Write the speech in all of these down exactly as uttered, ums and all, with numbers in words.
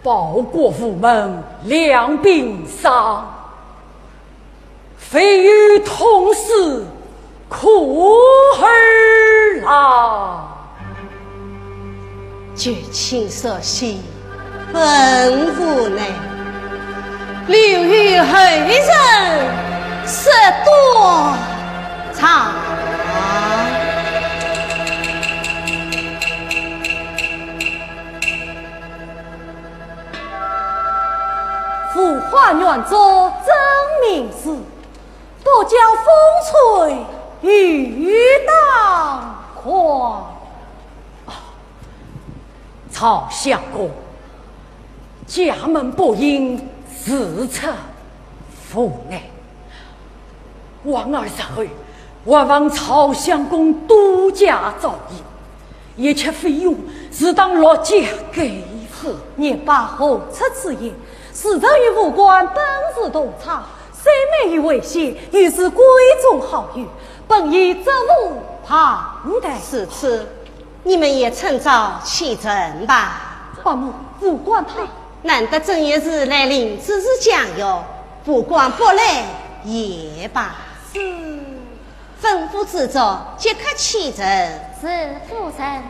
报国无门两鬓霜，唯有痛死苦儿郎。绝情色系本无奈，留与后人说断肠。 浮花院作真名字，不教风吹雨当狂。啊，曹相公，家门不幸，自出府难。 王二日后还望曹相公多加照应，一切费用自当陆家给付。你把何出此言？时臣与武官本是同窗，虽没有危险，亦是闺中好友，本以责无旁贷。如此，你们也趁早启程吧。伯母，武官他……难得正月时来临，只是讲哟，武官不来也罢。是。吩咐子作即刻启程。是，夫人。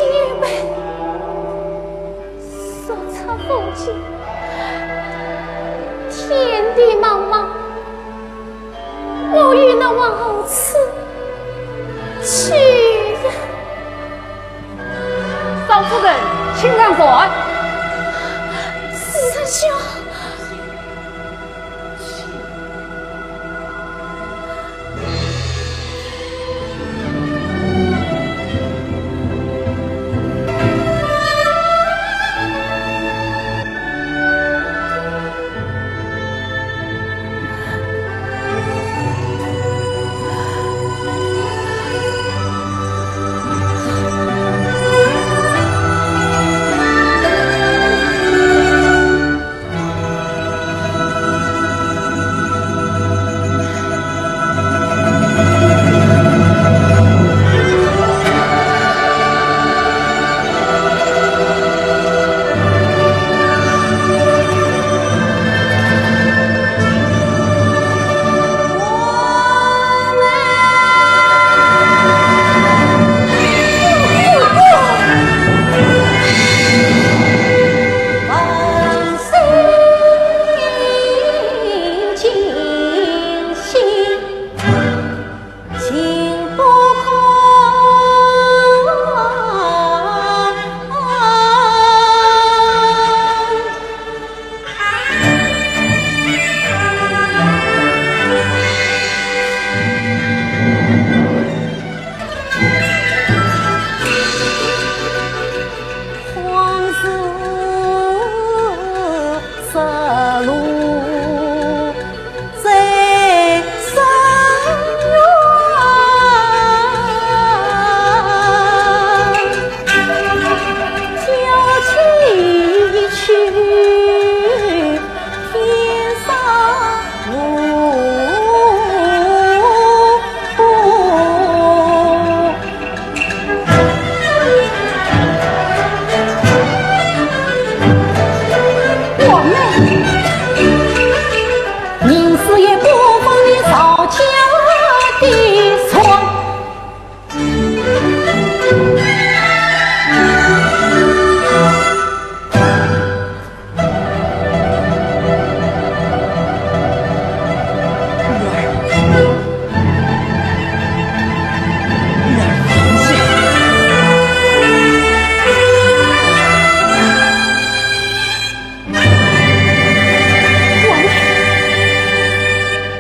愚昧，说出父亲，天地茫茫，我又能往何处去呀？少夫人，请上船。师兄。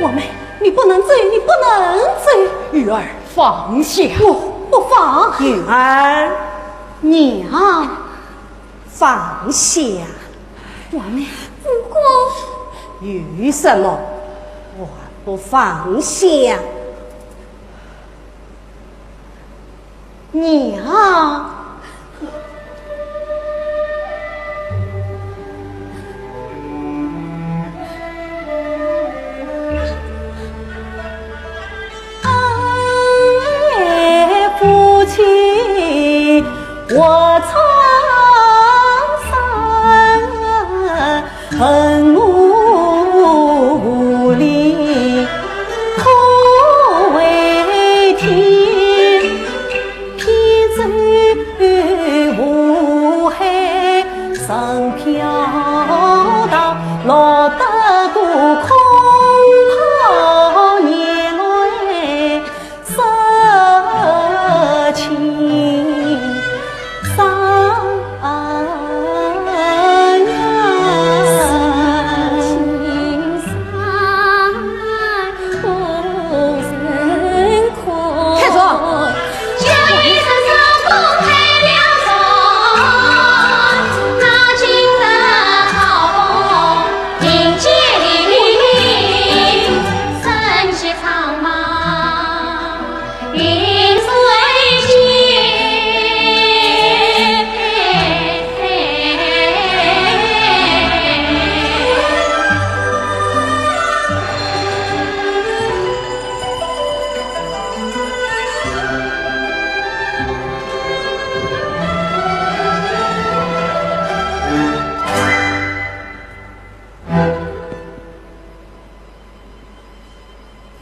王妹，你不能走，你不能走。玉儿，放下。我不放。玉儿，娘，放下。王妹，不过，有什么还不放下？ 娘。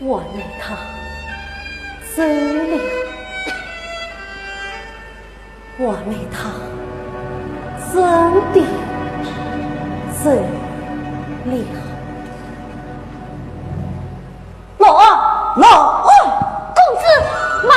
王妹她走了。王妹他真的走了。老二，老二！公子，慢！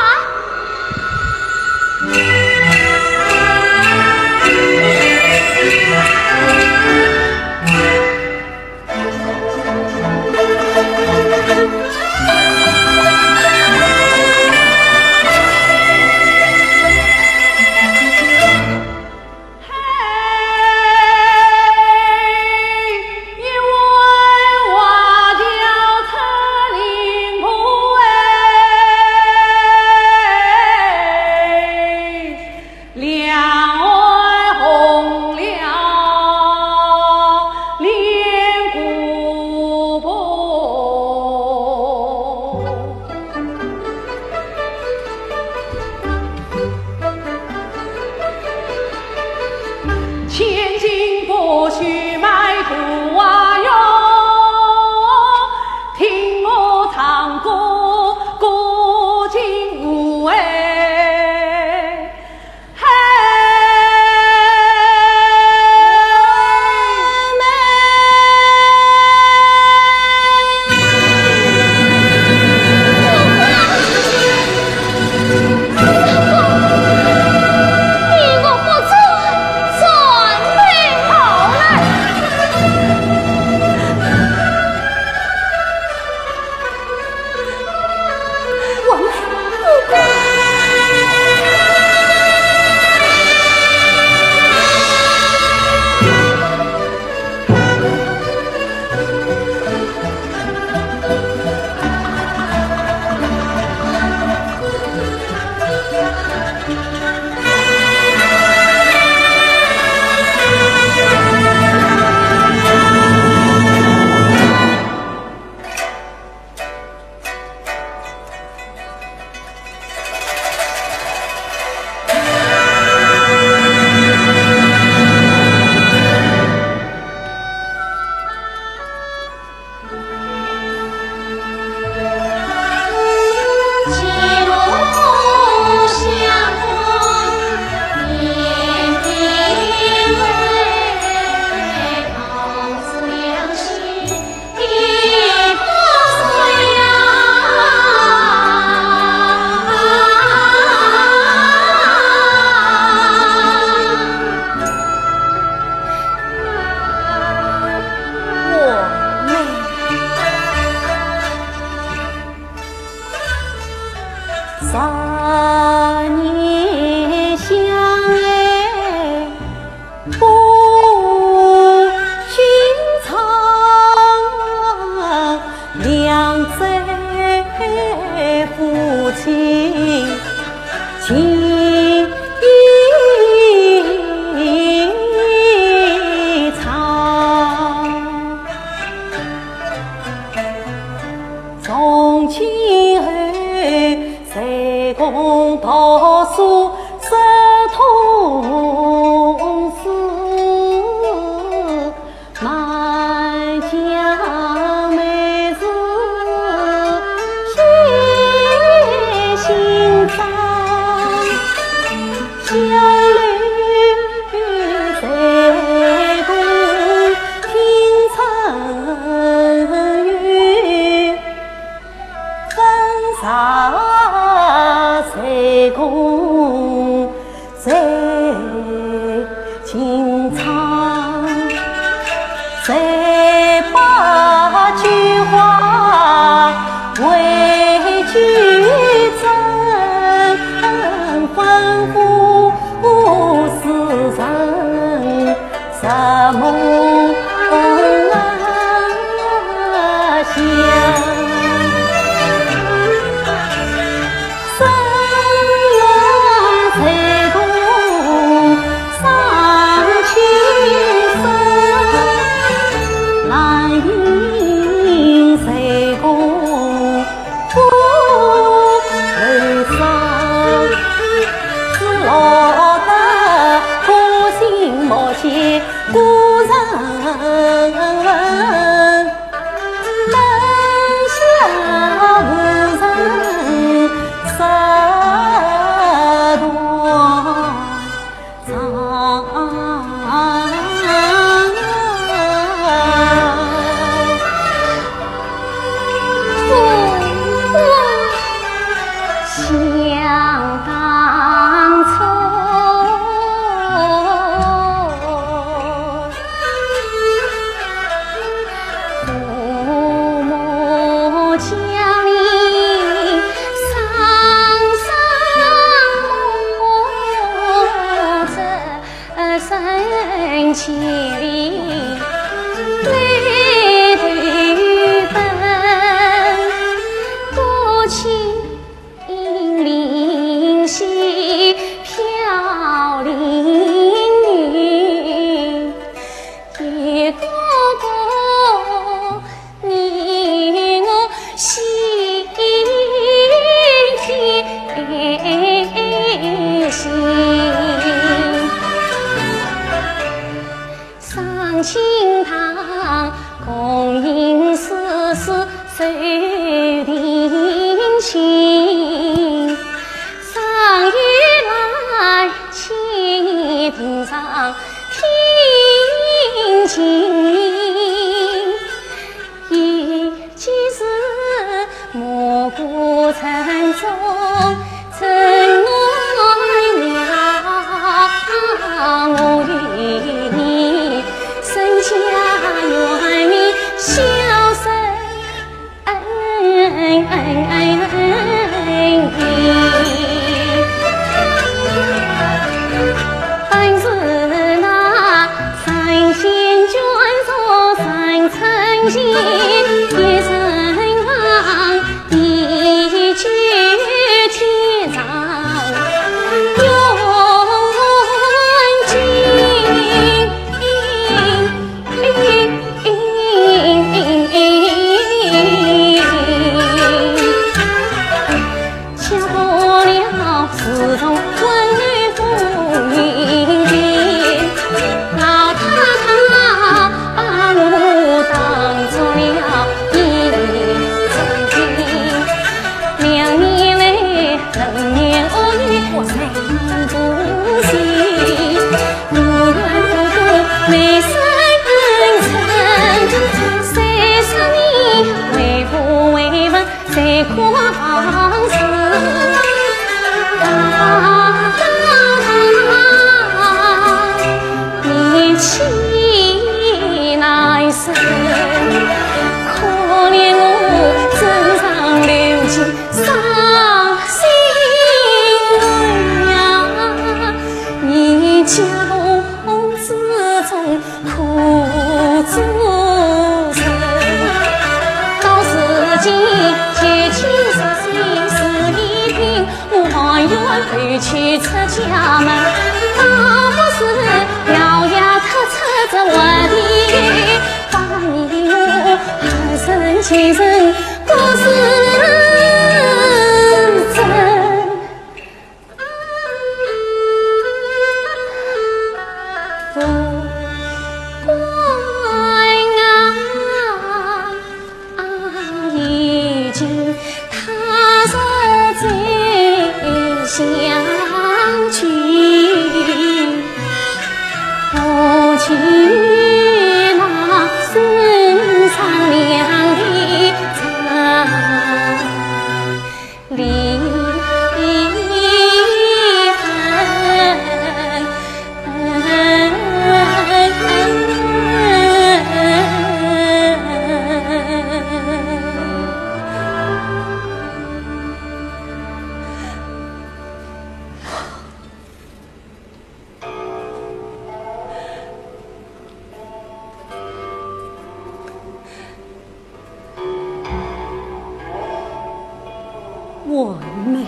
完美。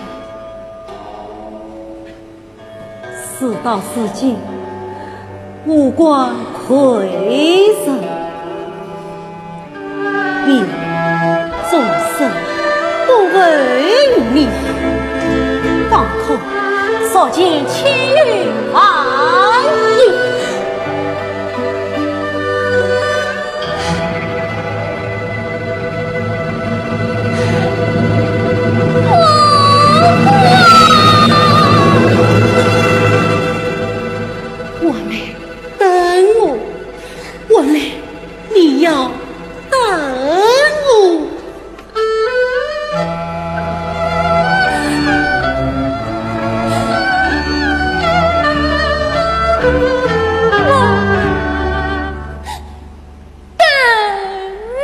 事到如今，无关贵人，你终身不问于你，方可说尽千言万语。 我等你。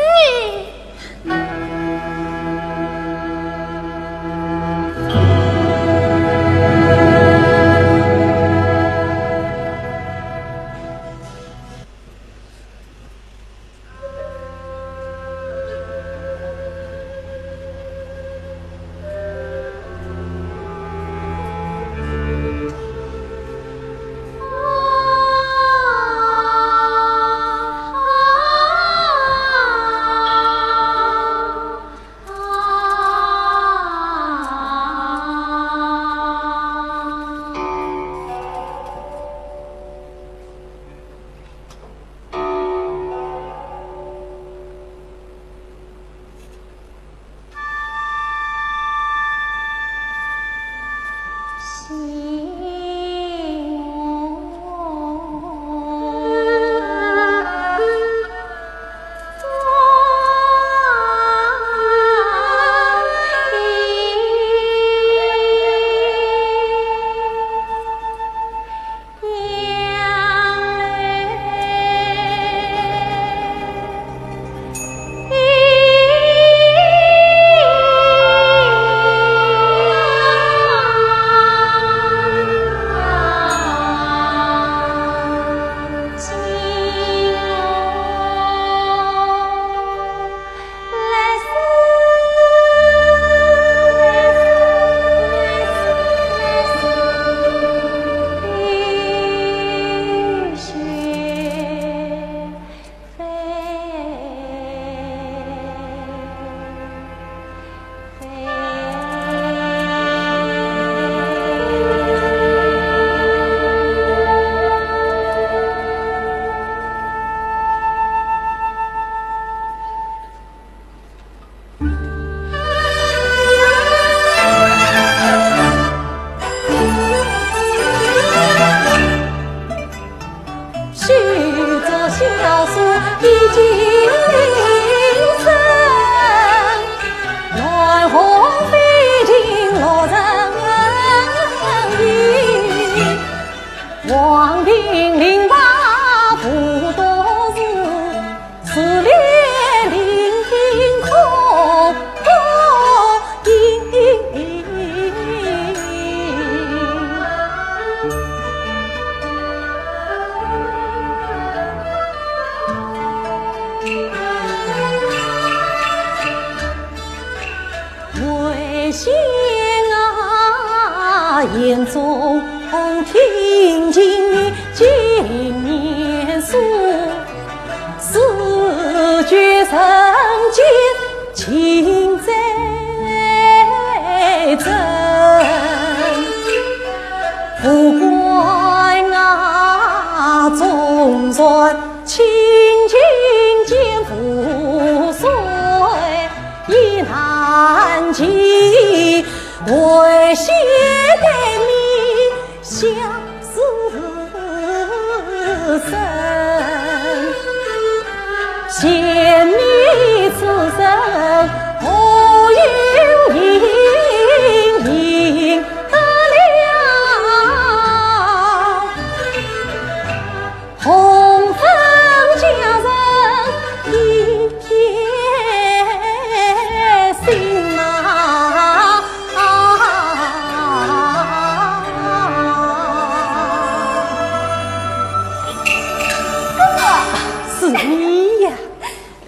是你呀。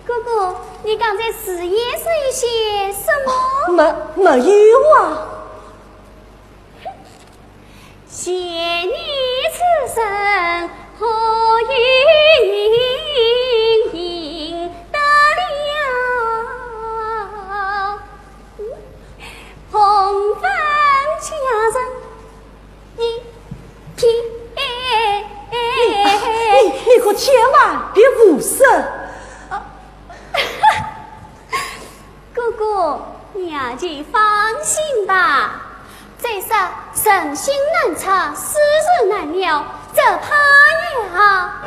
哥哥，你刚才是也是一些什么？没，没有啊。 你，你可千万别胡说。 哥哥，娘就放心吧。再说人心难测，世事难料，只怕呀。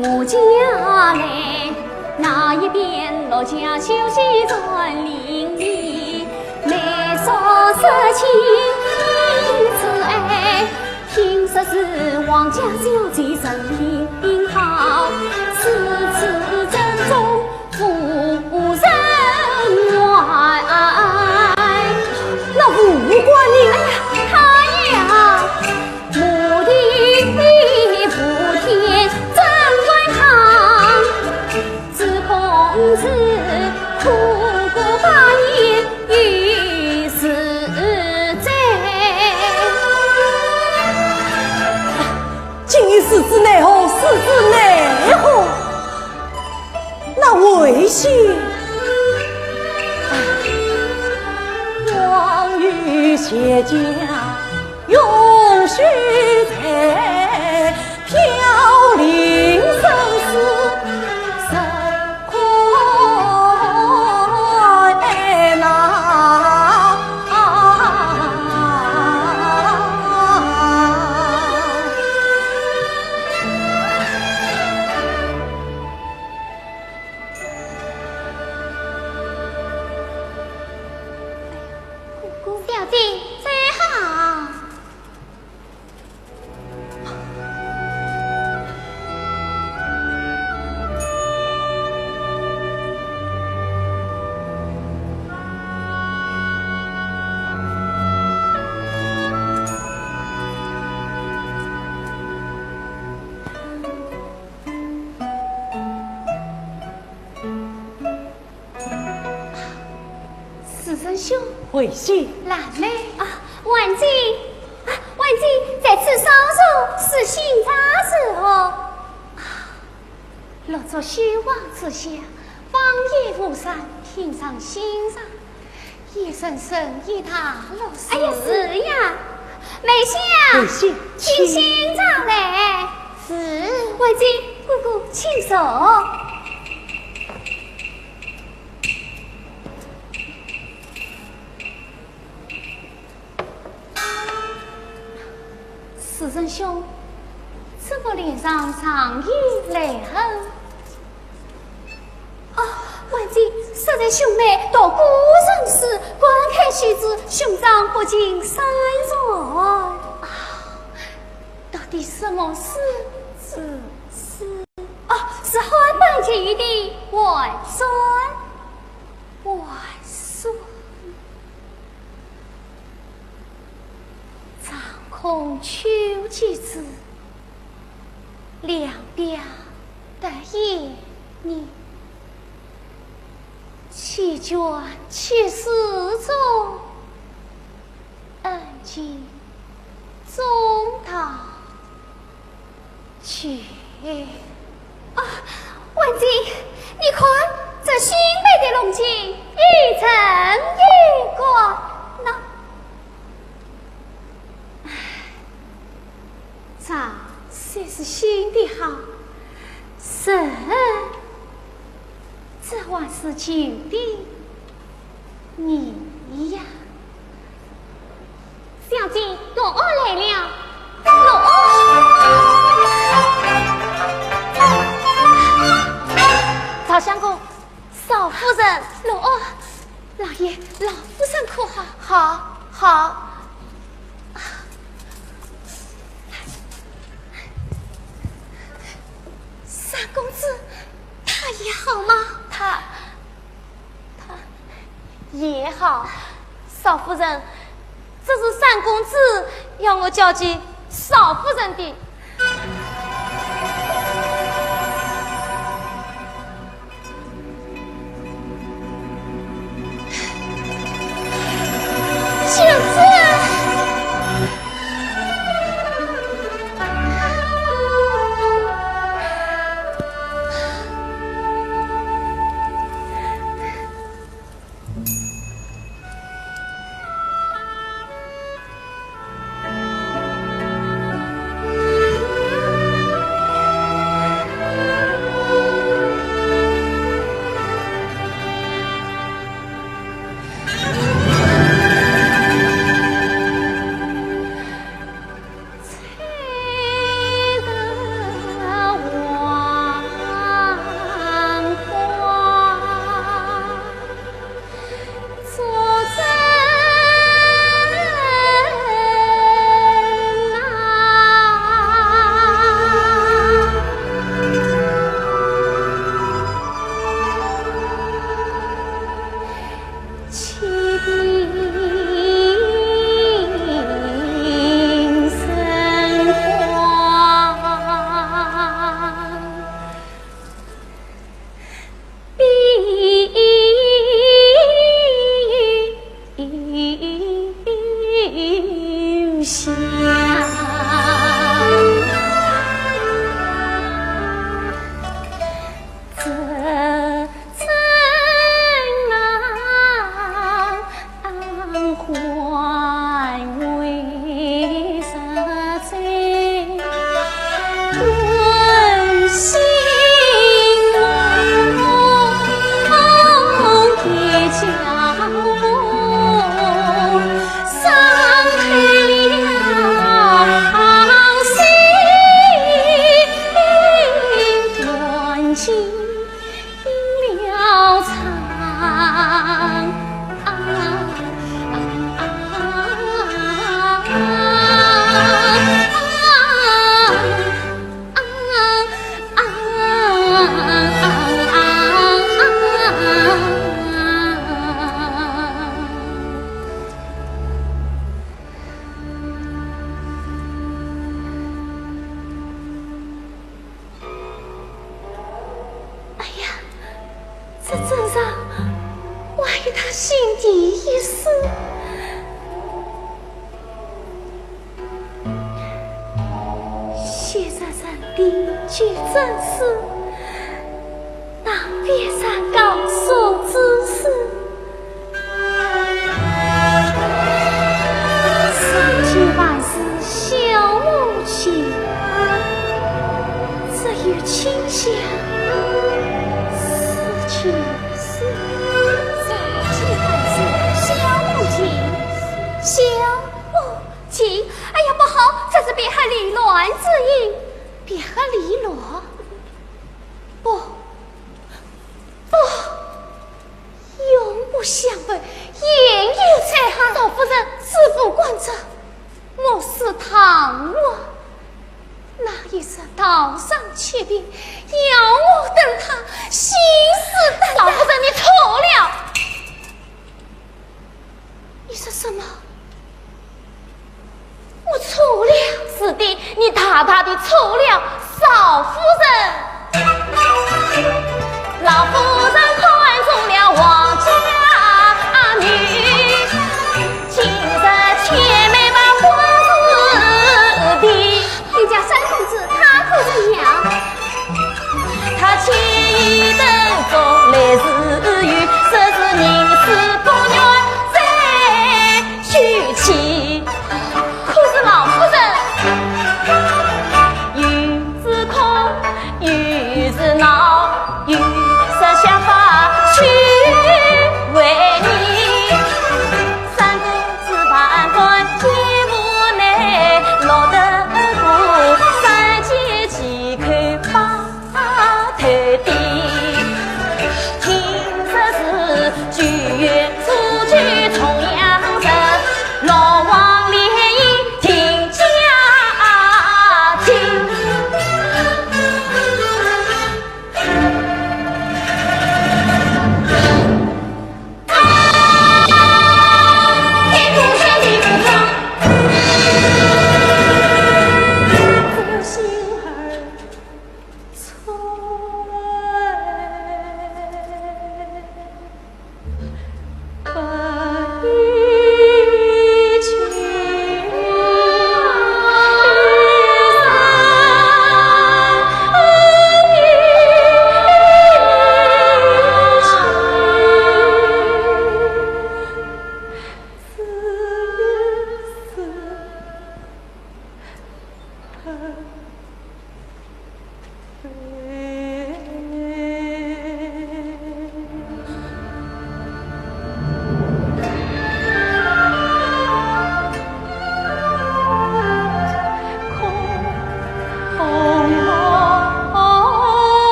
我家来，那一边落家休息山林里，梅树色青子哎，听说是王家小姐人品好，是此正宗夫人怀。那武官呢？哎呀，他呀， 母的福田真官堂，只恐是苦过八年又是罪。今日是子奈何，是子奈何？那为妻，望与谢家 永续在飘零生死，实可爱呐。小姐，走好。 世人兄，慧仙。兰妹。啊，婉姐。啊，婉姐，在此稍坐，是新茶如何？啊，落足虛华之下，望眼无神，品尝新茶，也算是一大乐事。哎呀，是呀，梅香。慧仙，请。请新茶来。是。婉姐，哥哥，请坐。 世人兄，怎么脸上涨有泪痕？哦，婉姐，适才兄妹独孤人事，观看须知，兄长不禁伤神。啊，到底什么事？是，是。哦，是汉文帝的外孙。 外孙。掌控秋季之粮表得一年，弃捐七十中，恩情重大。 去。啊，婉姐，你看，这新买的龙井一层一个呢。唉，茶虽是新的好，人这还是旧的。 你呀。小姐，罗奥来了。罗奥。赵相公，少夫人。罗奥，老爷，老夫人可好？好，好。三公子，他也好吗？他，他 也好，少夫人，这是三公子要我交给少夫人的。就是。这真是万一他心底一死，现在人定居正室，当别人告诉之事。世间万事小目情，只有卿相似情。世间万事小目情，小目情。哎呀，不好，这是别合理乱之音。别合理乱？不，不，用不相悖，言有才哈。老夫人，事不关这，我是唐王，那一日道上起兵，要我等他信誓旦旦。老夫人，你错了。你说什么？我错了？是的，你大大的错了，少夫人。老夫人看中了王家女，今日千妹把官司定。你家三公子他可怎样？他千里奔走来自远，说是人死不愿再聚齐。可是老夫人，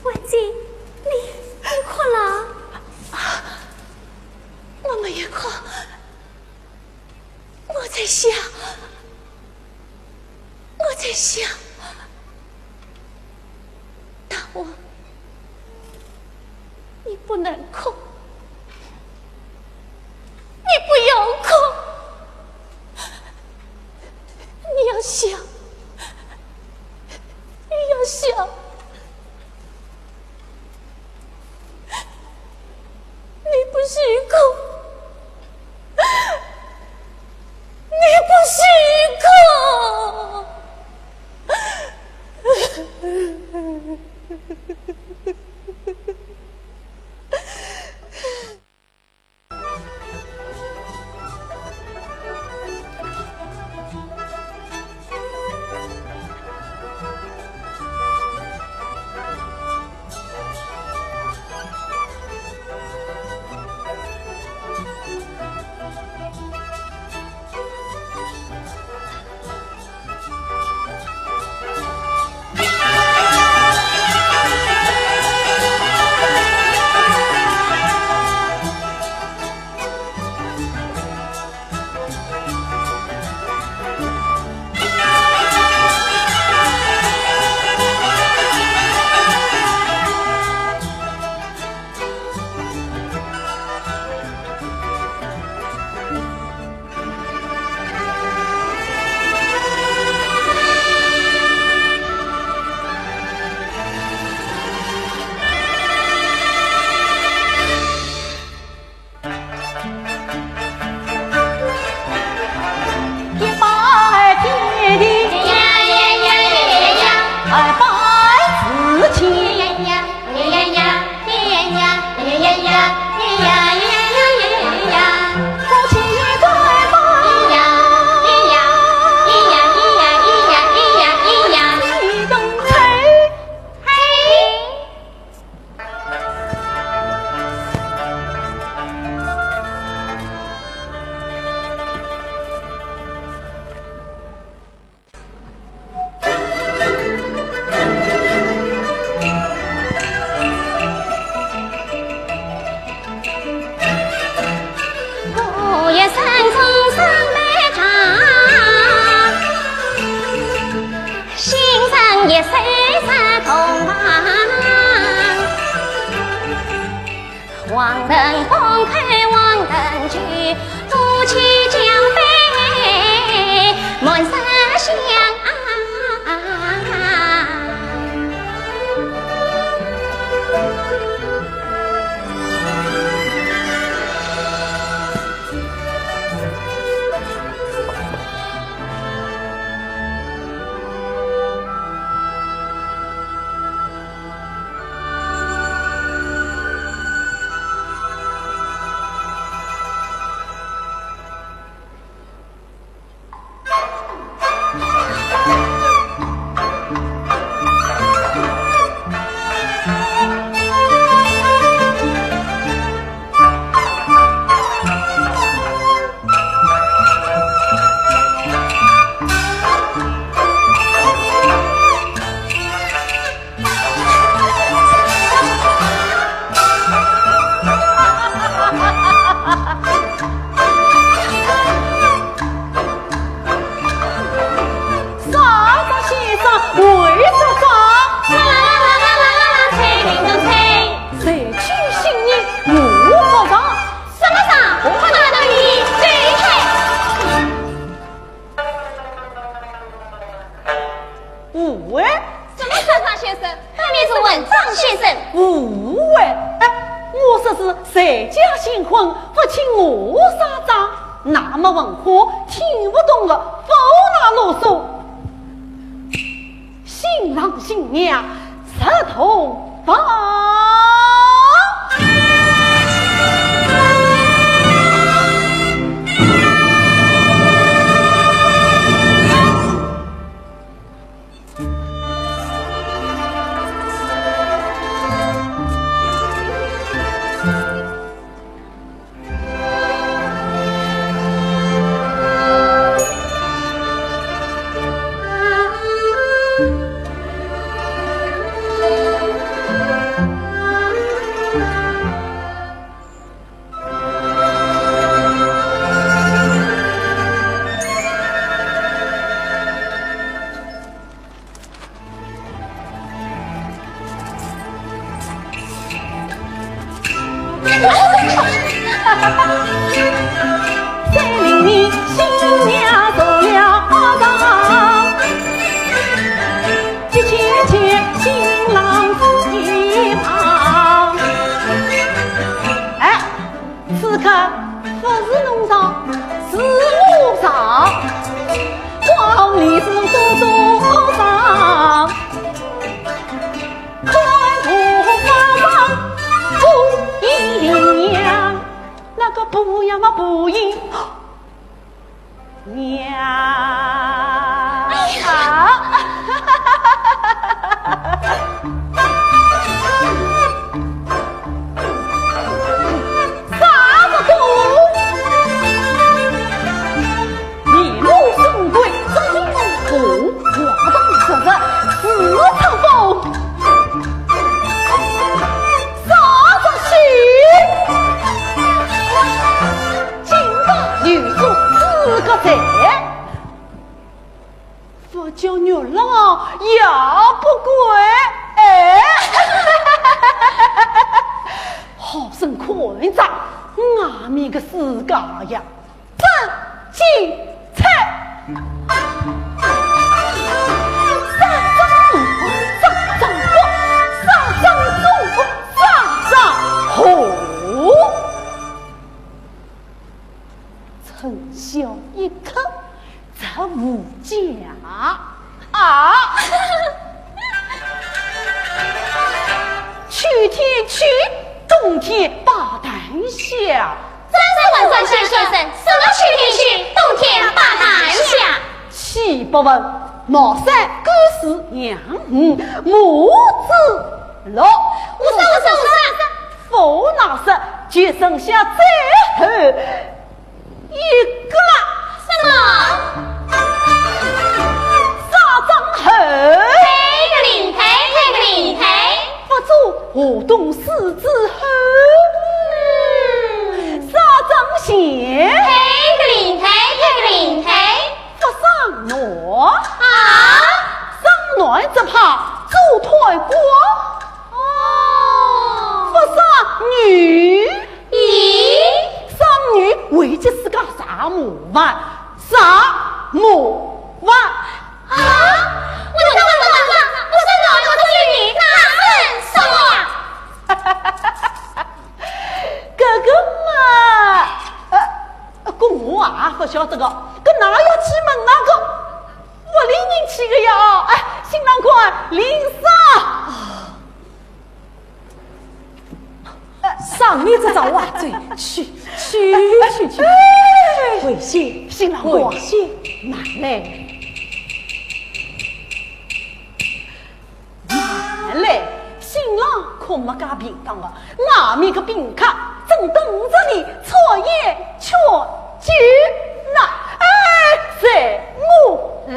文静，你，你哭了？没有哭，我在想，我在想，大王，你不能哭，你不要哭，你要笑，你要笑。 你不许哭，你不许哭。一拜天地，二拜子建。夫妻一对拜，一同吹。 啥个先生会着装？谁娶新娘我不上。什么上？我不上的你走开。误会？什么上上先生？分明是文章先生。误会？哎，我说是谁家新婚不请我上妆？那么文化听不懂的，不拿啰嗦。 新郎新娘入洞房。搿勿是侬上，是我上。光里是多多上，看我发上不一样。那个不一样嘛不一样。 娘。哎呀！啥个风？一路顺归，真正风，我当时是自乘风。啥个喜？ 金榜题名四个字，不叫月老也不怪。哎，好生看着，外面个世界呀，真精彩。啥张龙，啥张虎，啥张猪，啥张猴。 春宵一刻值五两啊！秋天去，冬天把蛋下。张三问张先生，什么秋天去，冬天把蛋下？岂不问茅山、搿是娘，母子乐。我说，我说，我说。 勿难说，就剩下最后一个了。什么？啥张猴？推个灵推，推个灵推。不做河东狮子吼。嗯。啥张钳？推个灵推，推个灵推。 不上男。啊？上男只怕做太官。哦。不上女。咦？上女为己自家惹麻烦，惹麻烦。啊？我说，我说，我说，我说男，我说女，哪能说啊？搿个嘛，呃， 呃，搿我也勿晓得个，搿哪要去问哪个？屋里人去个呀？哎，新郎官，领赏。上面这张话最去去去去，回去，新郎官，回去，慢来。 慢来，新郎可没介便当个，外面个宾客正等着你出言劝阻呢。哎，随我来。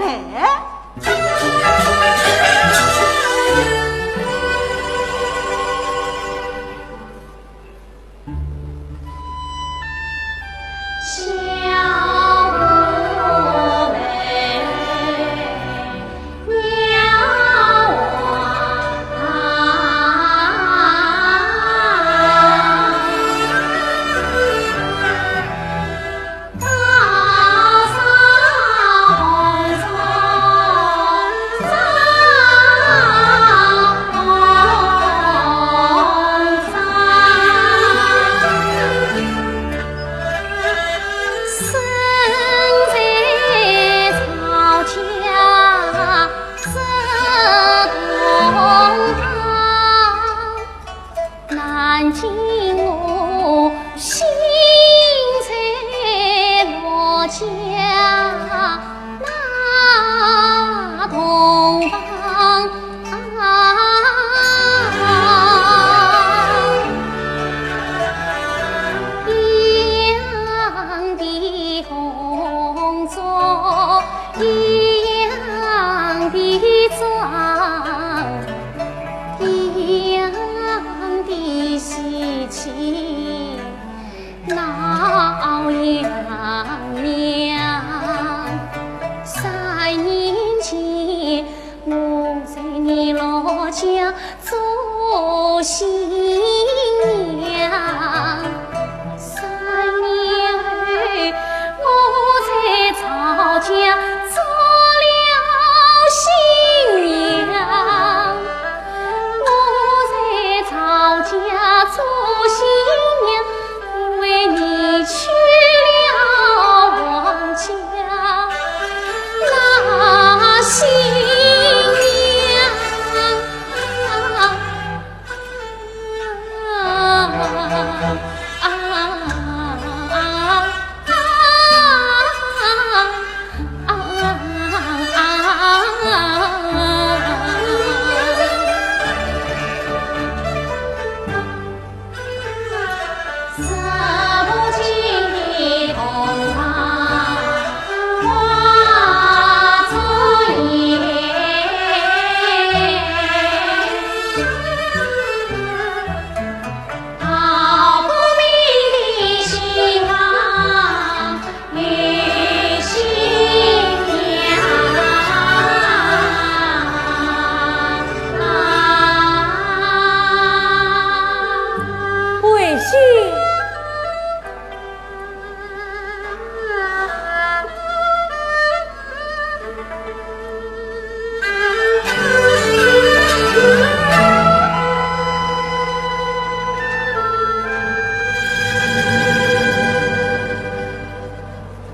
为兄。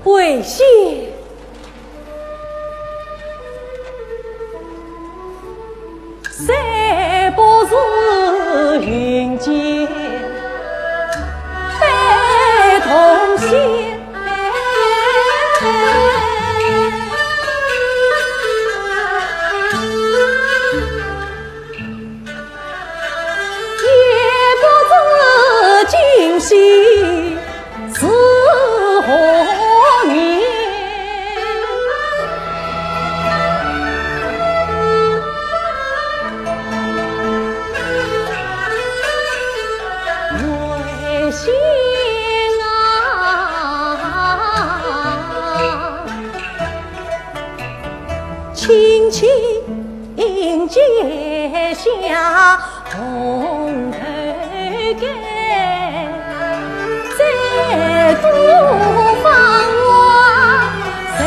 为兄。 谁不是云间悲痛心？ 也不知今夕是何年。为兄啊， 轻轻解下红头盖，再度放我在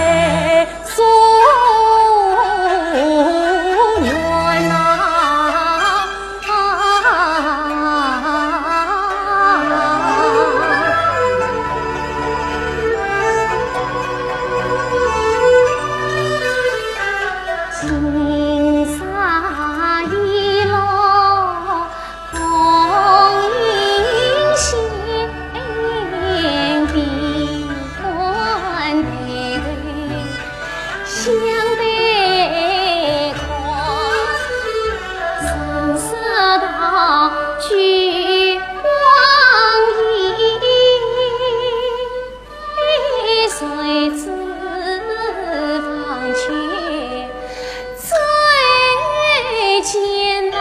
松原呐。 青山一路红云线，闭关抬头 向北看，常思道君王爷，谁知黄泉最艰难。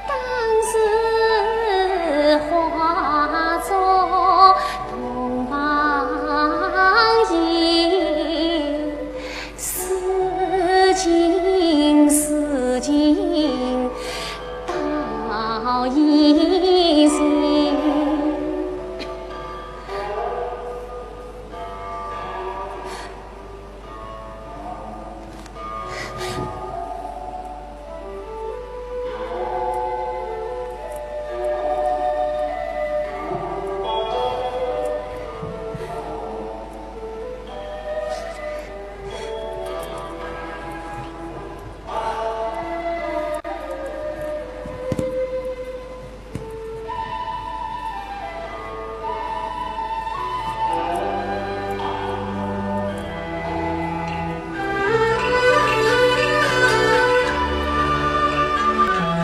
当时化作东方影，似近似近到眼前。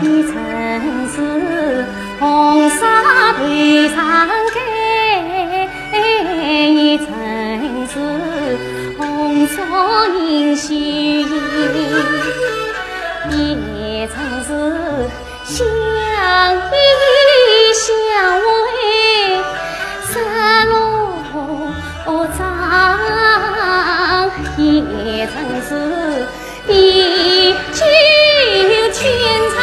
你曾是红纱头上盖，你曾是红烛映雪，也曾是 相依相偎日落长，也曾是地久天长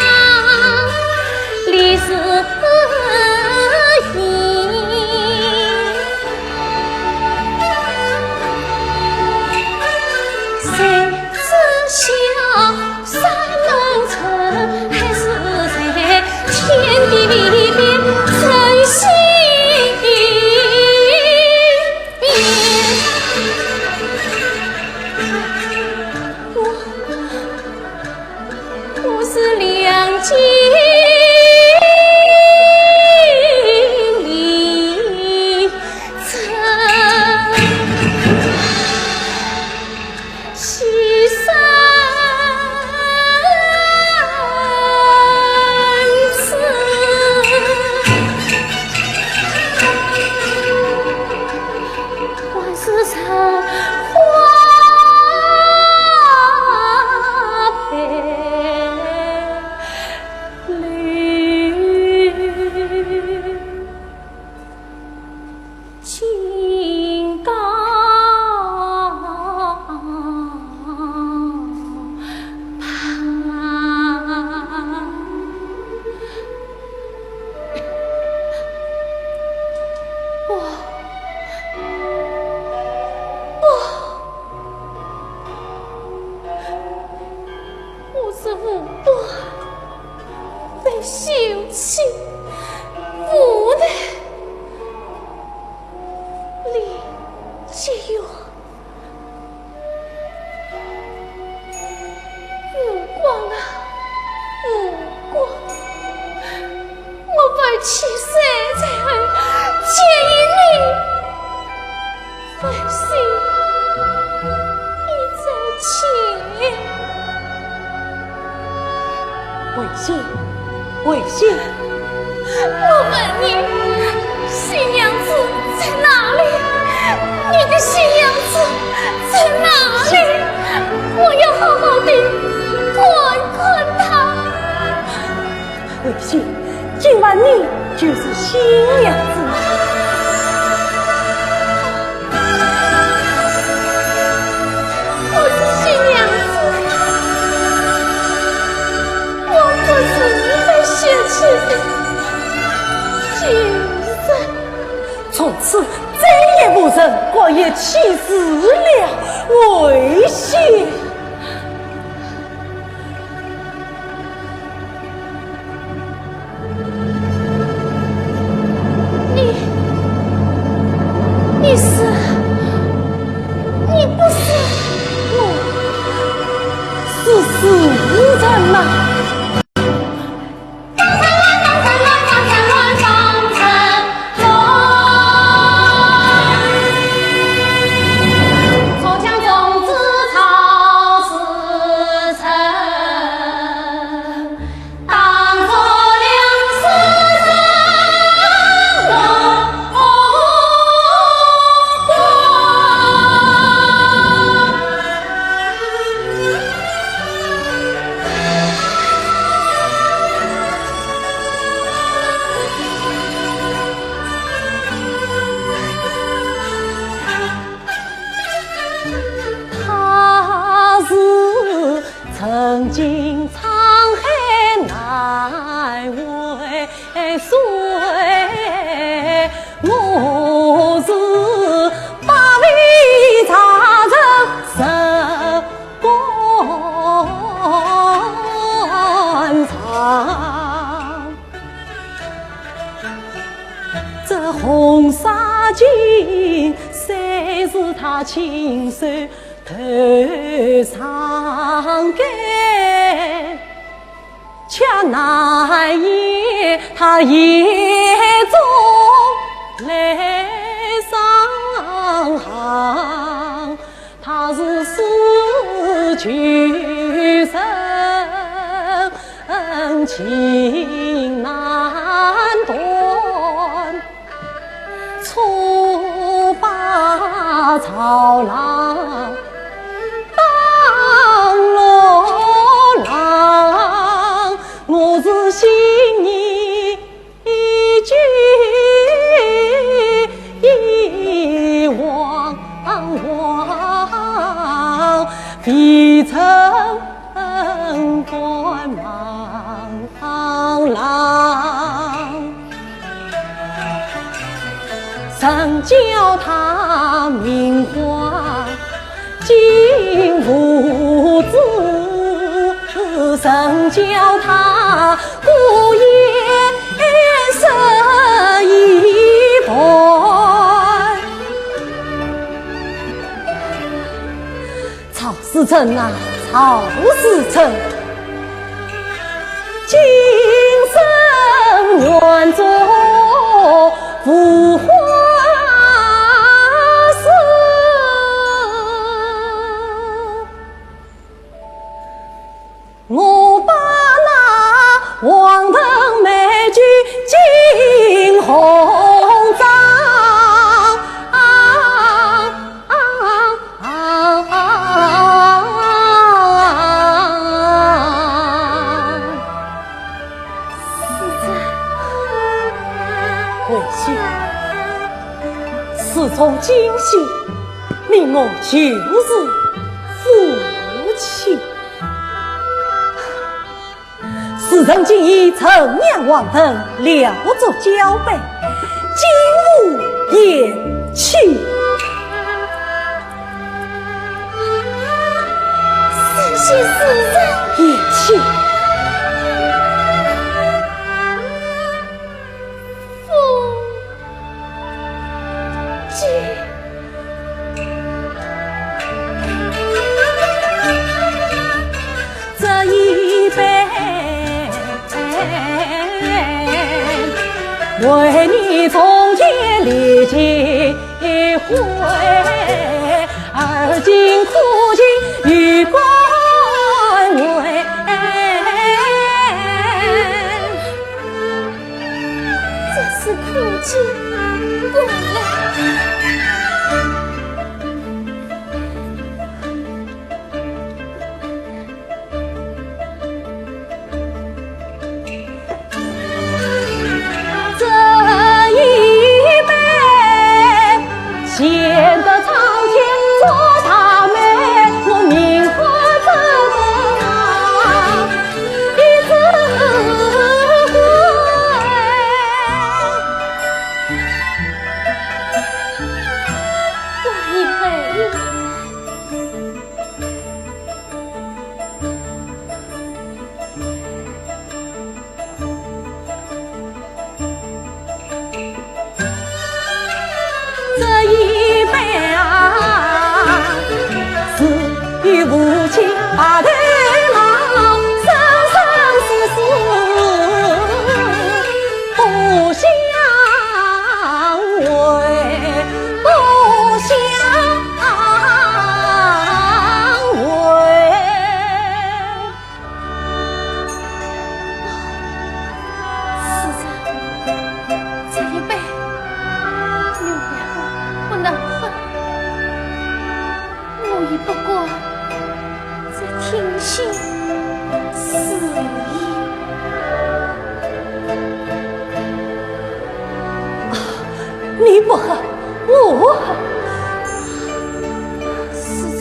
历史云。谁知晓 山盟成，还是在天地里边珍惜。我，我是梁金离真。 西山千岁在后，且依你。 万岁，你在前。惠兴，惠兴。我问你，新娘子在哪里？你的新娘子在哪里？我要好好地看看她。 惠兴，今晚你就是新娘子。我是新娘子，我不是你们嫌弃的贱人。从此再也无人敢言其事了，惠兴。 你，你是，你不是。我是死人呐！他是曾经沧海难为水，我是百里长城人。 官场。这红纱巾虽是他亲手头上盖，却难掩他眼中泪双行。 他是思旧人，情难断，错把曹郎当罗郎。我是心意 一句一往往，未曾敢望郎。人叫他名唤 金无子，人叫他孤雁失依伴。曹思成啊，曹思成，今生愿做无花树。 我把那黄藤美酒敬红妆。是这。惠兴，此种惊喜，令我就是负气。 时辰今已陈酿黄藤，料作交杯，今无言期。神仙时辰。言期。 夫妻。这一杯为你从前历几回，而今苦尽欲归回。真是苦尽甘来。 这一杯，显得苍天做大美，我名花这个一枝桂。我一杯。 这一杯啊，是与父亲白头偕，生生世世不相违，不相违。 世子，这一杯，你也不能喝，我也不过在听信诗意。啊，你不喝，我喝。世子，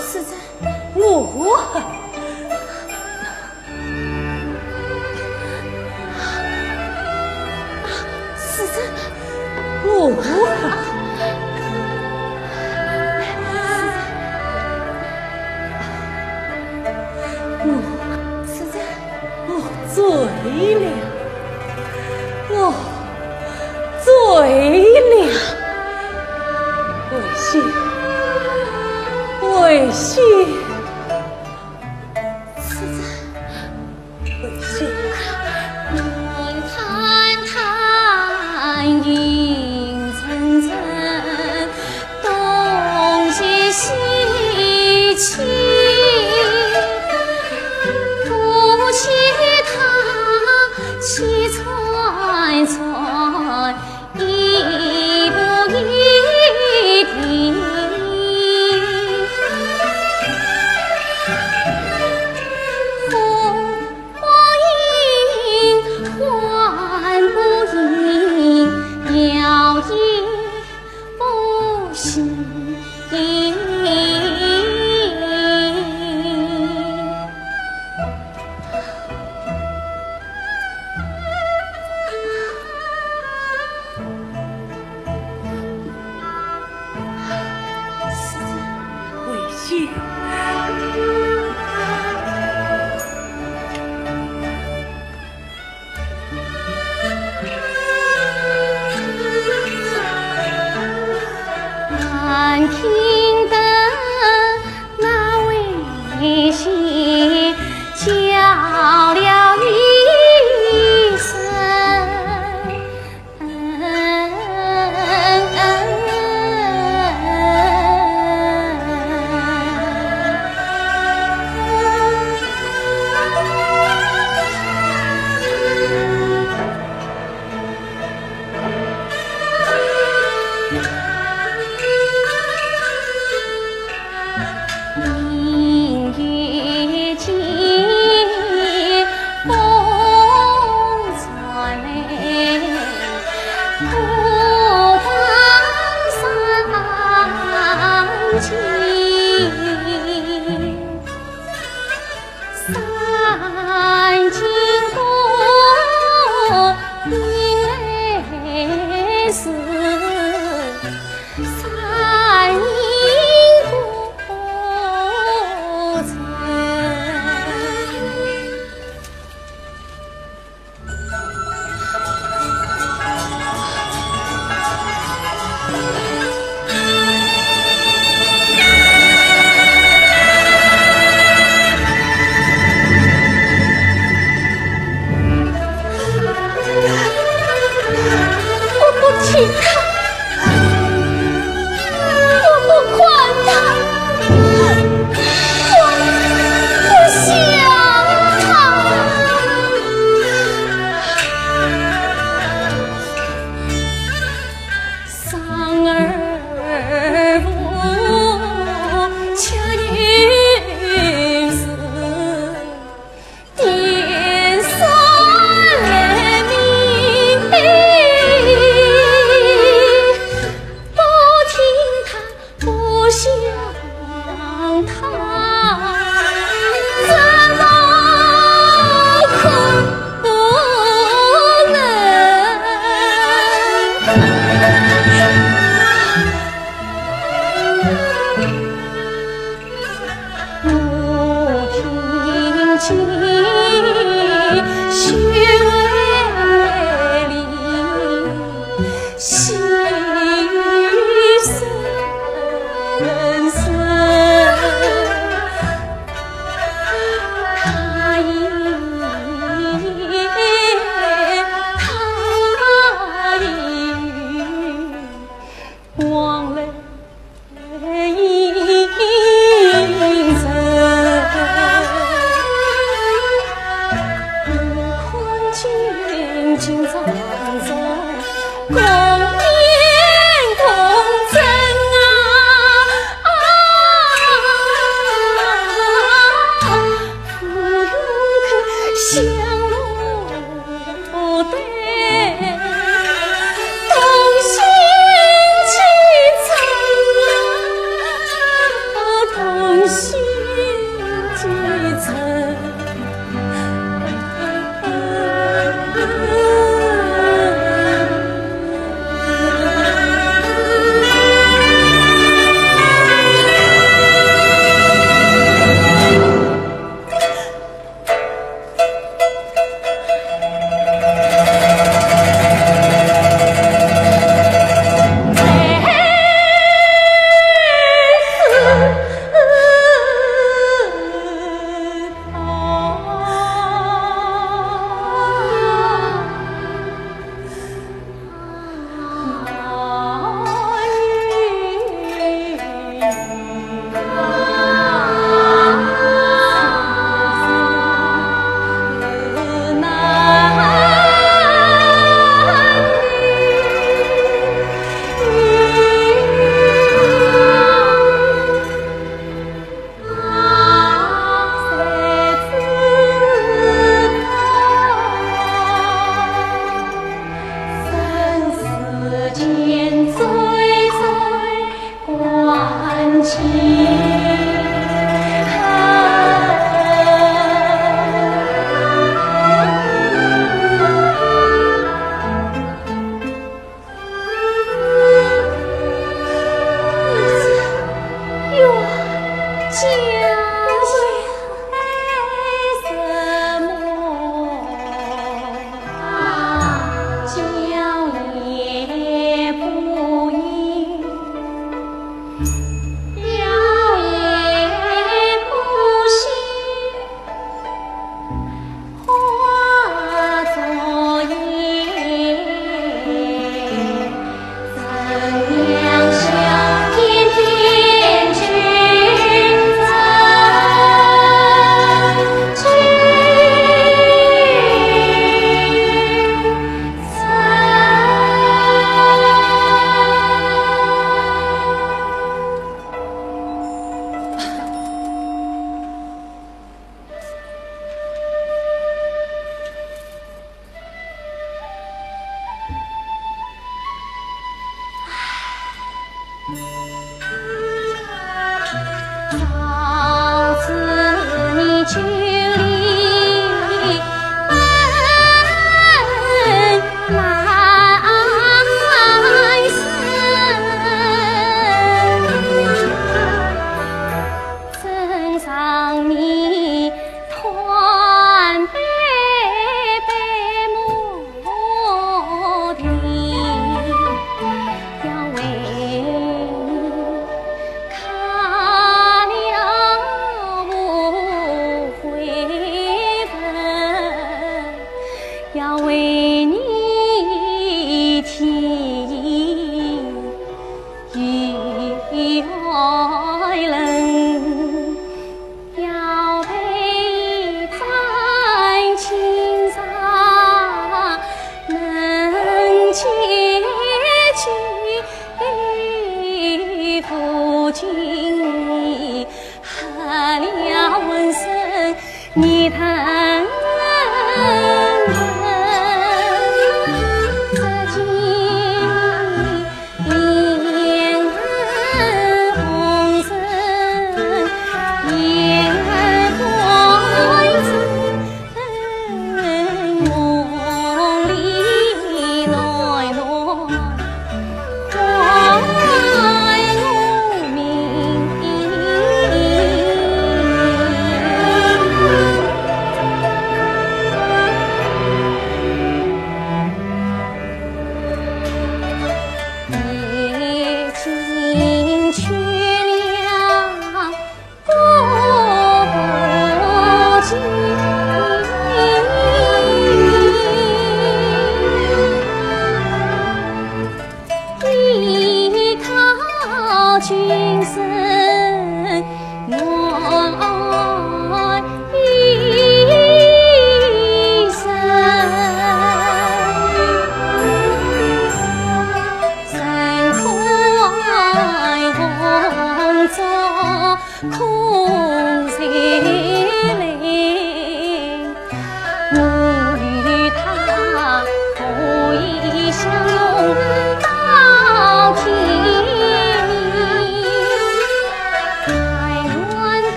世子，我喝。世子，我喝。我，世子。 我醉了，我醉了。慧心，慧心，慧心。慧心。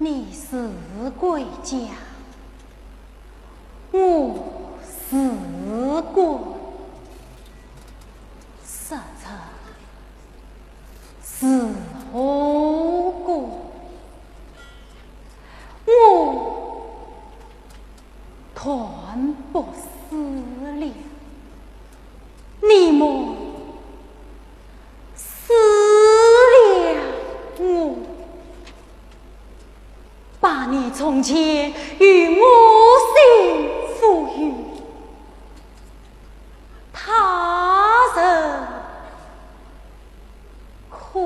你是贵家，我是官，实则是何故？我 断不思量，你莫思量我，把你从前与我心付与他人 可。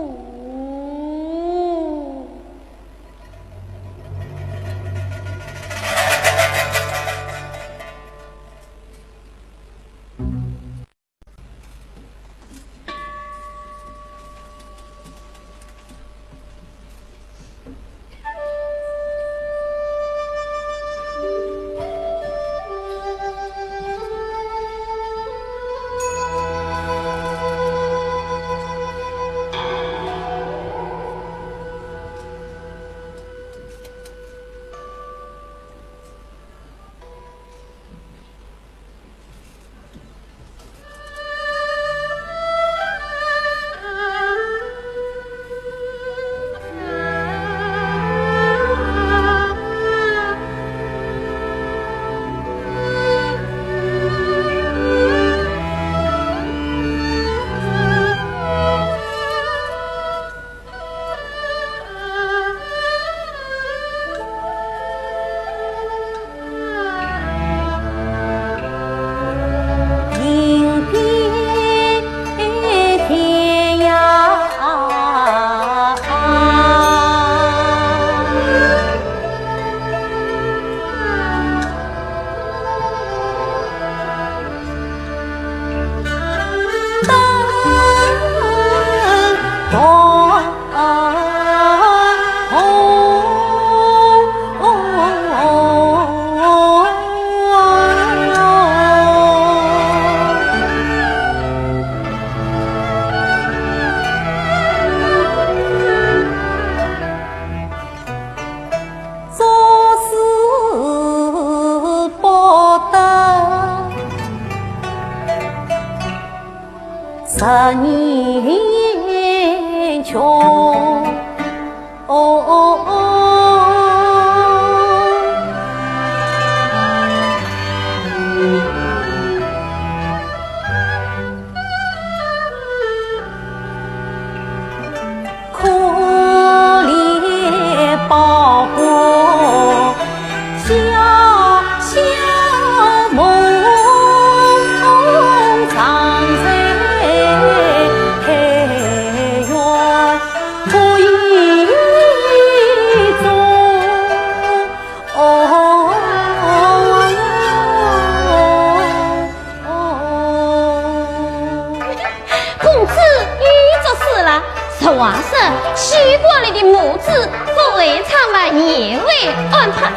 这场嘛，也会安排。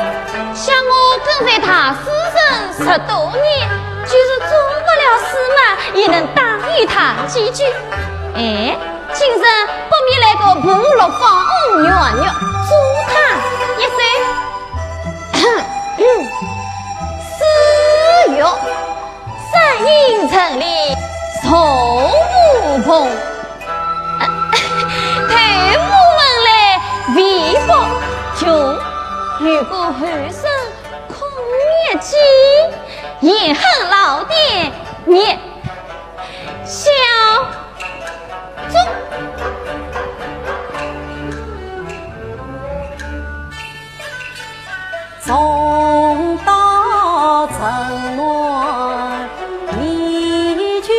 想我跟随大师兄十多年，就是做不了事嘛，也能打与他几句。哎，今日不免来个步入芳园，祝他一生。四月， 三莺成林树无穷。头无门来未卜穷，有个后生空月寄，也恨老爹你小卒。 从到城南你居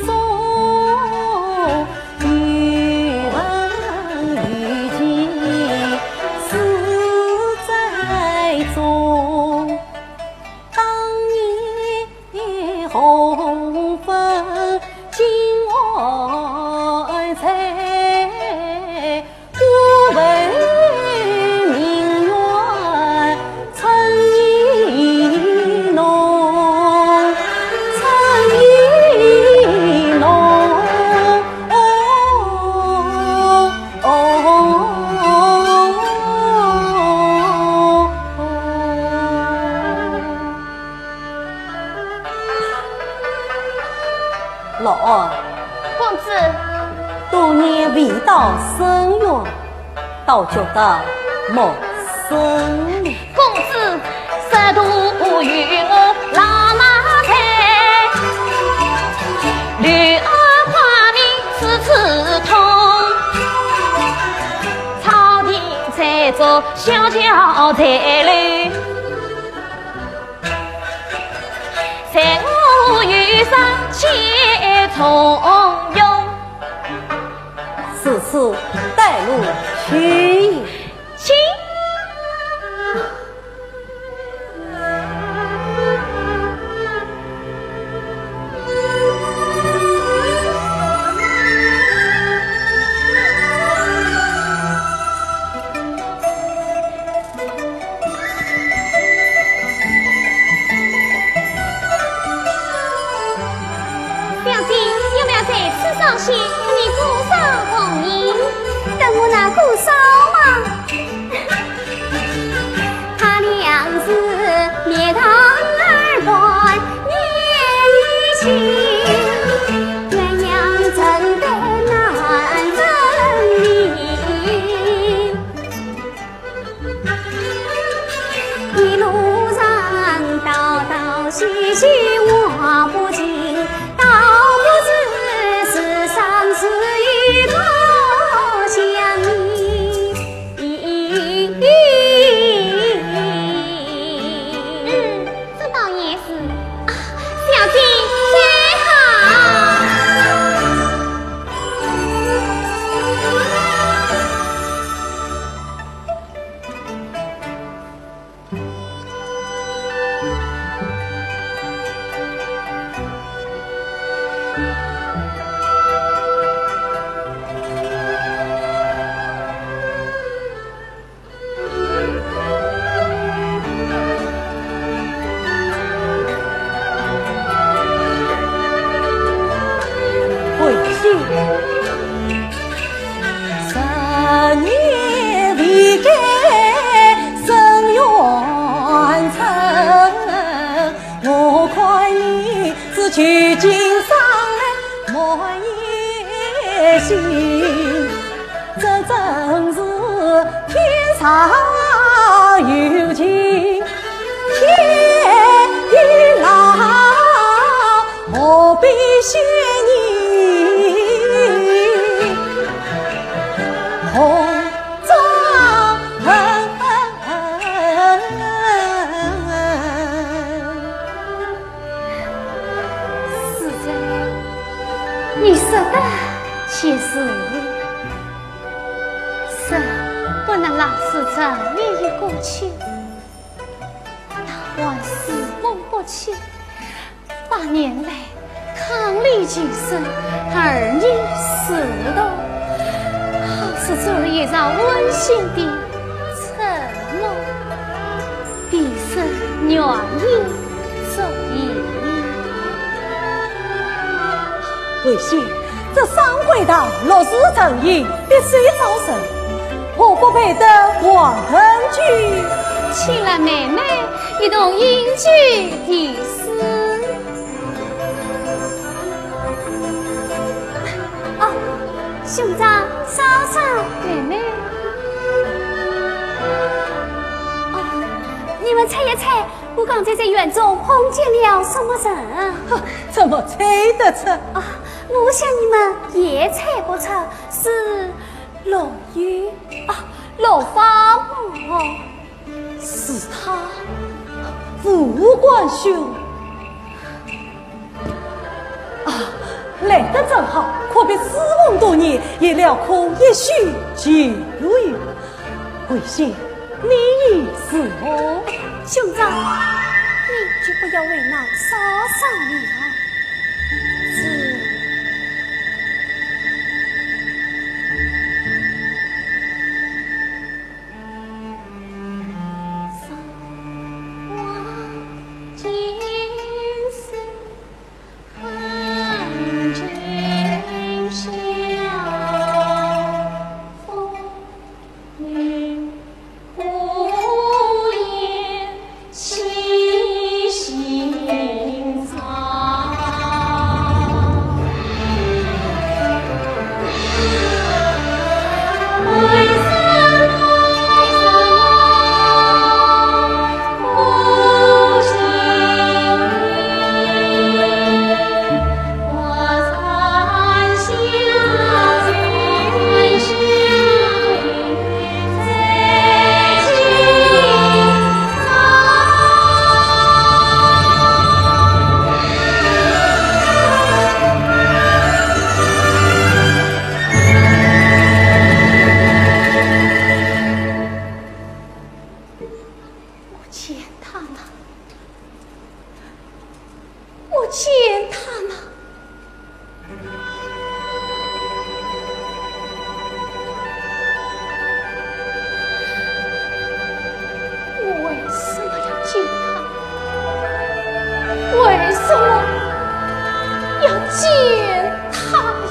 中，语文语情事在中。当年 红粉金黄彩，不配名曰春意浓，春意浓。哦，哦，哦。 老二，公子，多年未到深院，倒觉得陌生。公子，师徒与我老马在，女儿花名此次通，朝廷在做小轿在楼。 在我遇上皆重用。此次带路去也。请。 小姐，有没有在此烧香，与你姑嫂共饮？等我拿姑嫂嘛。他俩是面堂二段，面与心，鸳鸯枕头难分离。 一路上道道喜喜话不尽，道不尽世上只有多想你。嗯，这倒也是。啊，小姐，最好。 回去。十年未见深院春，我看你是求情上来莫言心。 这真是天上有情天有老，何必谢你红妆粉。 世子，你说的就是。是啊，不能让世子念念过去，那往事梦不清。百年来，伉俪情深，儿女死透，好似昨日一场温馨的愿意做。为兄，这三跪堂若是成行，必须招生，何不配得皇恩居？请来妹妹一同隐居题诗。哦，兄长、嫂嫂。妹妹。哦，你们猜一猜， 我刚才在园中碰见了什么人？哼，怎么猜得出？啊，我想你们也猜不出，是陆羽，啊，陆宝。是他，吴官兄。啊，来得正好，阔别师兄多年，也聊空一叙旧友。 为兄，你意如何？兄长，你就不要为难嫂嫂了。是。我见他了，我见他了。 我为什么要见他？为什么要见他呀？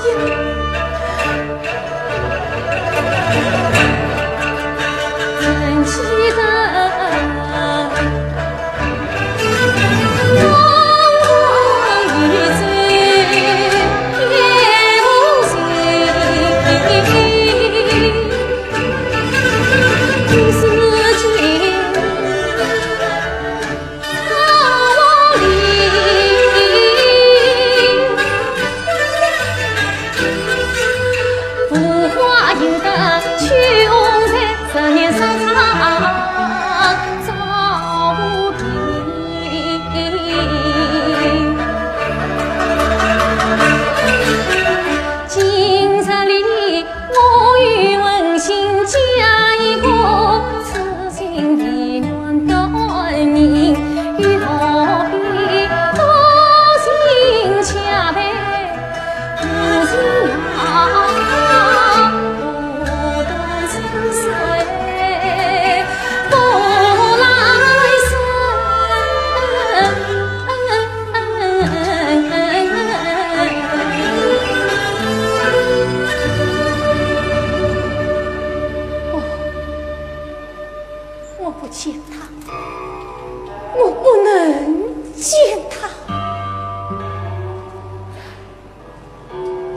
我不见他，我不能见他。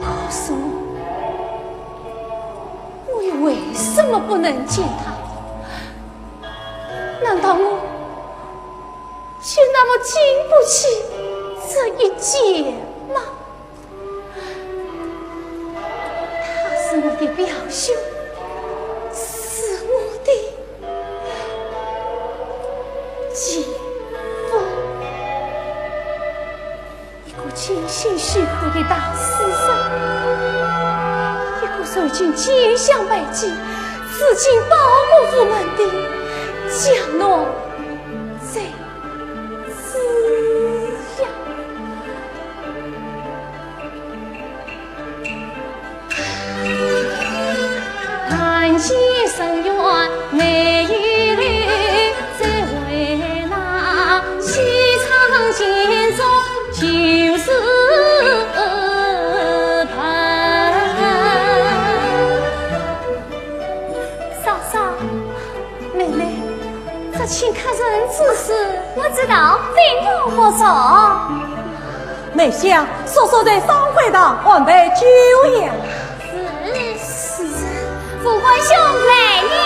可是我，我又为什么不能见他？难道我就那么经不起这一见吗？ 他是我的表兄，是我的姐夫，一个精心修复的大诗人，一个受尽千辛万苦，至今报国无门的江南才子呀！ 谈起深冤没有理，只为那请客人之事，我知道，并无不说。梅香，速速在商会堂安排酒宴。是。夫人，副官兄来了。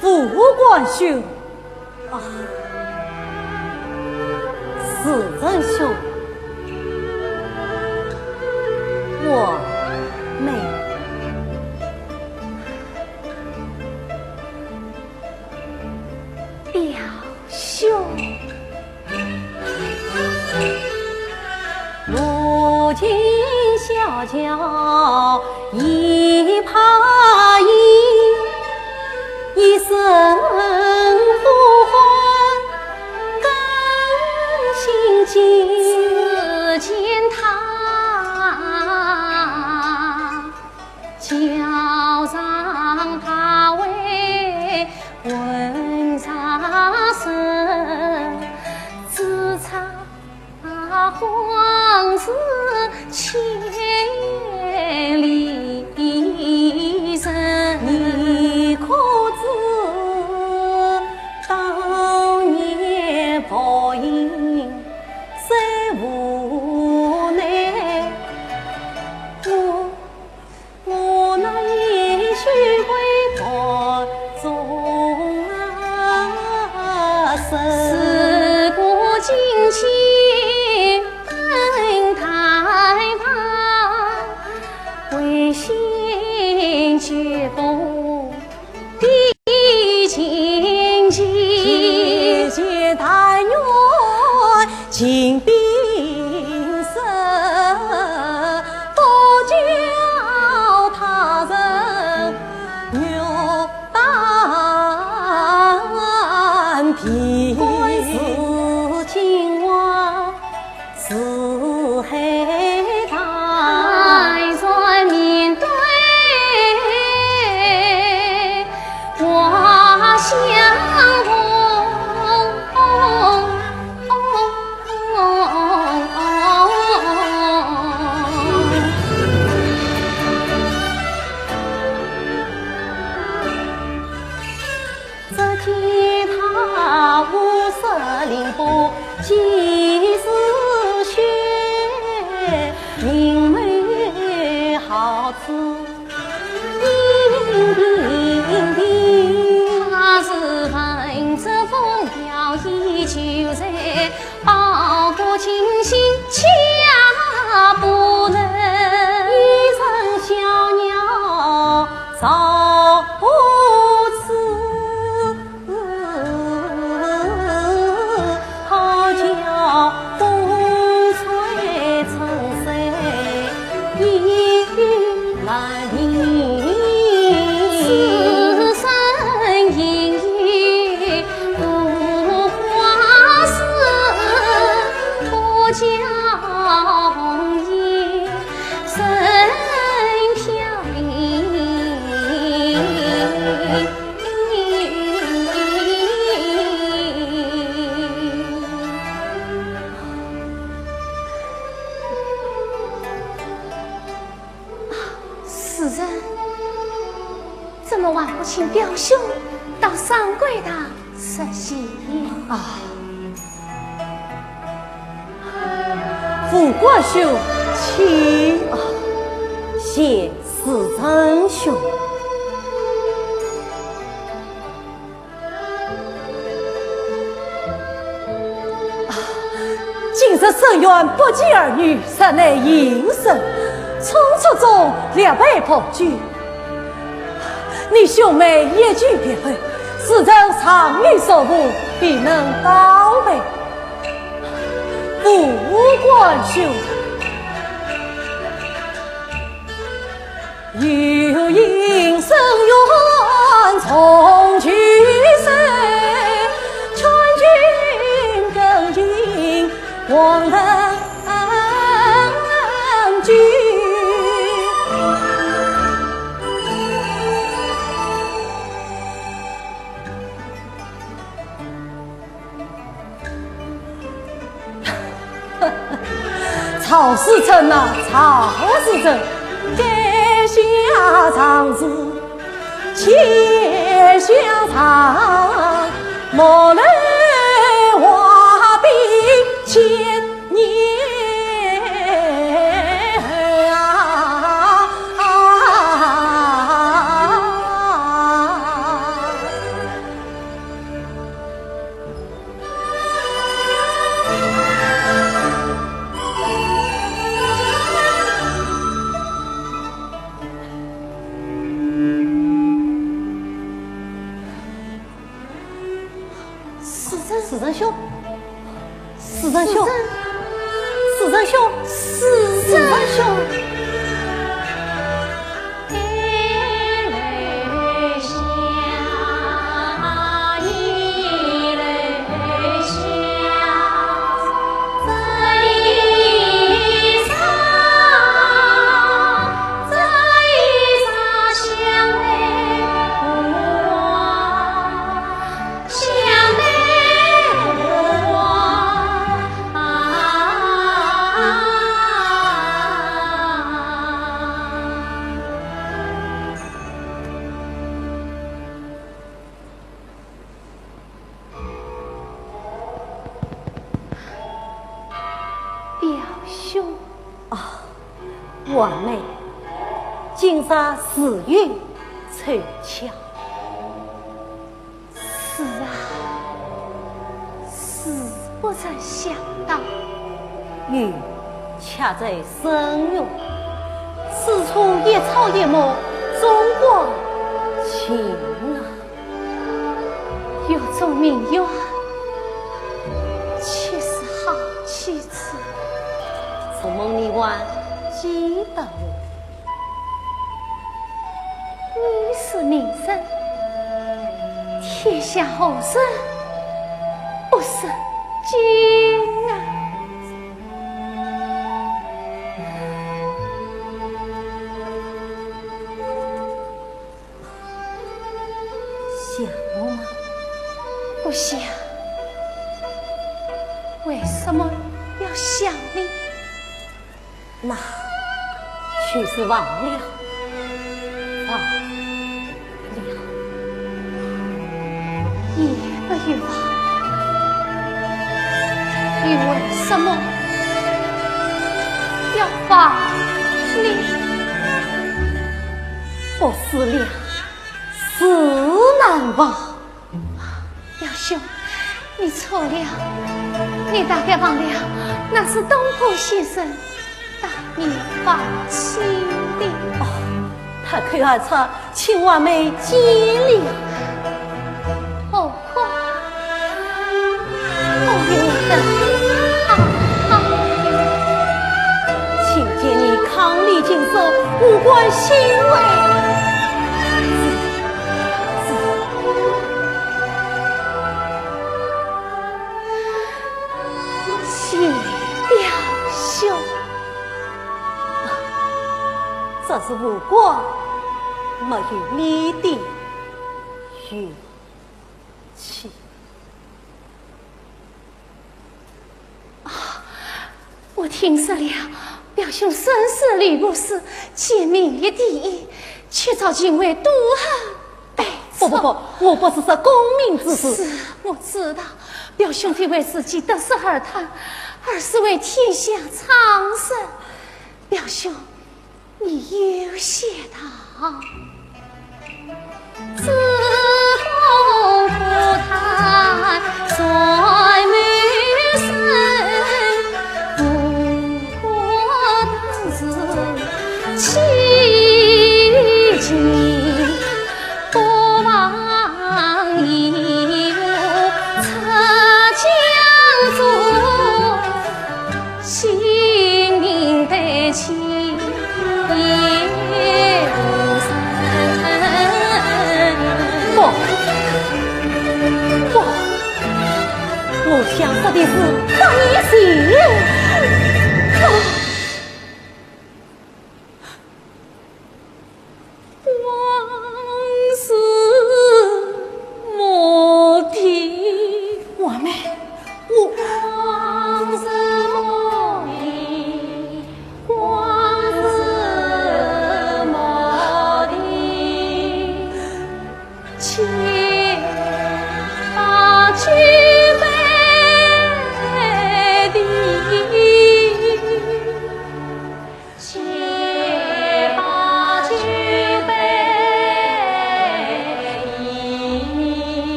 副官兄。 啊，世成兄，我们表兄。 世成，怎么还不请表兄到商会堂 说喜？啊，副官兄，请。啊，谢世成兄。啊，今日申冤不及儿女，实乃应声，匆促中略备薄酒。 你兄妹一句别后，世成尚有所悟，必能高飞。副官兄。曹世成呐，曹世成，世成，世成兄，世成兄，世成兄，世成兄。表兄。啊，婉妹，今朝时运凑巧。是啊，是不曾想到。运恰在申月，此处一草一木，终归晴啊。 月中明月，岂是好去处？承蒙你还记得我。你是名人，天下何人不识君啊？ 想我吗？不想。为什么要想你？那就是忘了，忘了。也不用忘。你为什么要忘你？不思量， 自难忘。表兄，你错了，你大概忘了，那是东坡先生带你放亲的。哦，他口而出，请婉妹见谅。哦。 不由得啊，啊。请见你伉俪俊秀，五官秀美。是，是。谢表兄。啊，这是无关，没有你的运气。 啊，我听说了，表兄深识吕布诗，见面一第一，却遭秦桧毒害被捉。不，不，不，我不是说功名之事。是，我知道，表兄非为自己得失而谈，而是为天下苍生。表兄， 你有些道。不，不，我想说的是，不你信。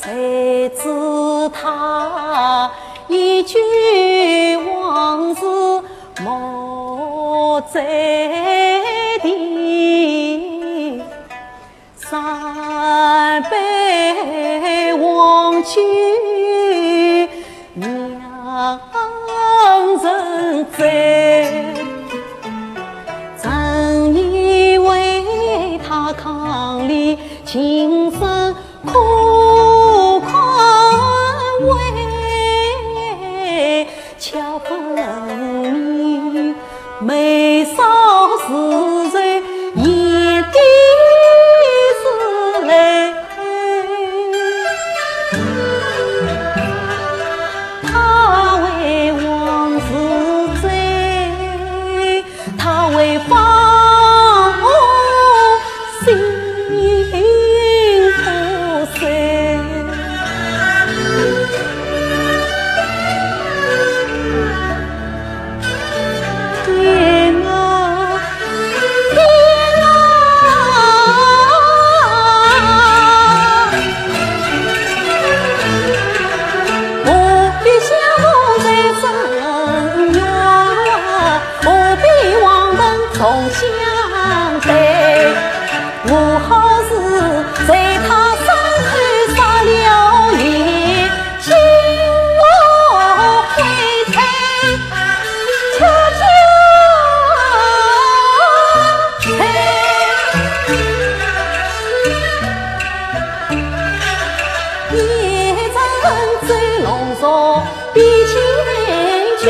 谁知他一句往事莫再提，三杯黄酒让人醉。曾以为他伉俪情深 可宽慰，却分明眉梢似愁，眼底是泪。他为往事醉， 他为芳华心不死。天啊，天啊！ 何必相逢在深渊，何必望能重相对？我好似在他伤口撒了盐，心无悔罪，却将罪。 一人醉龙吟比千金，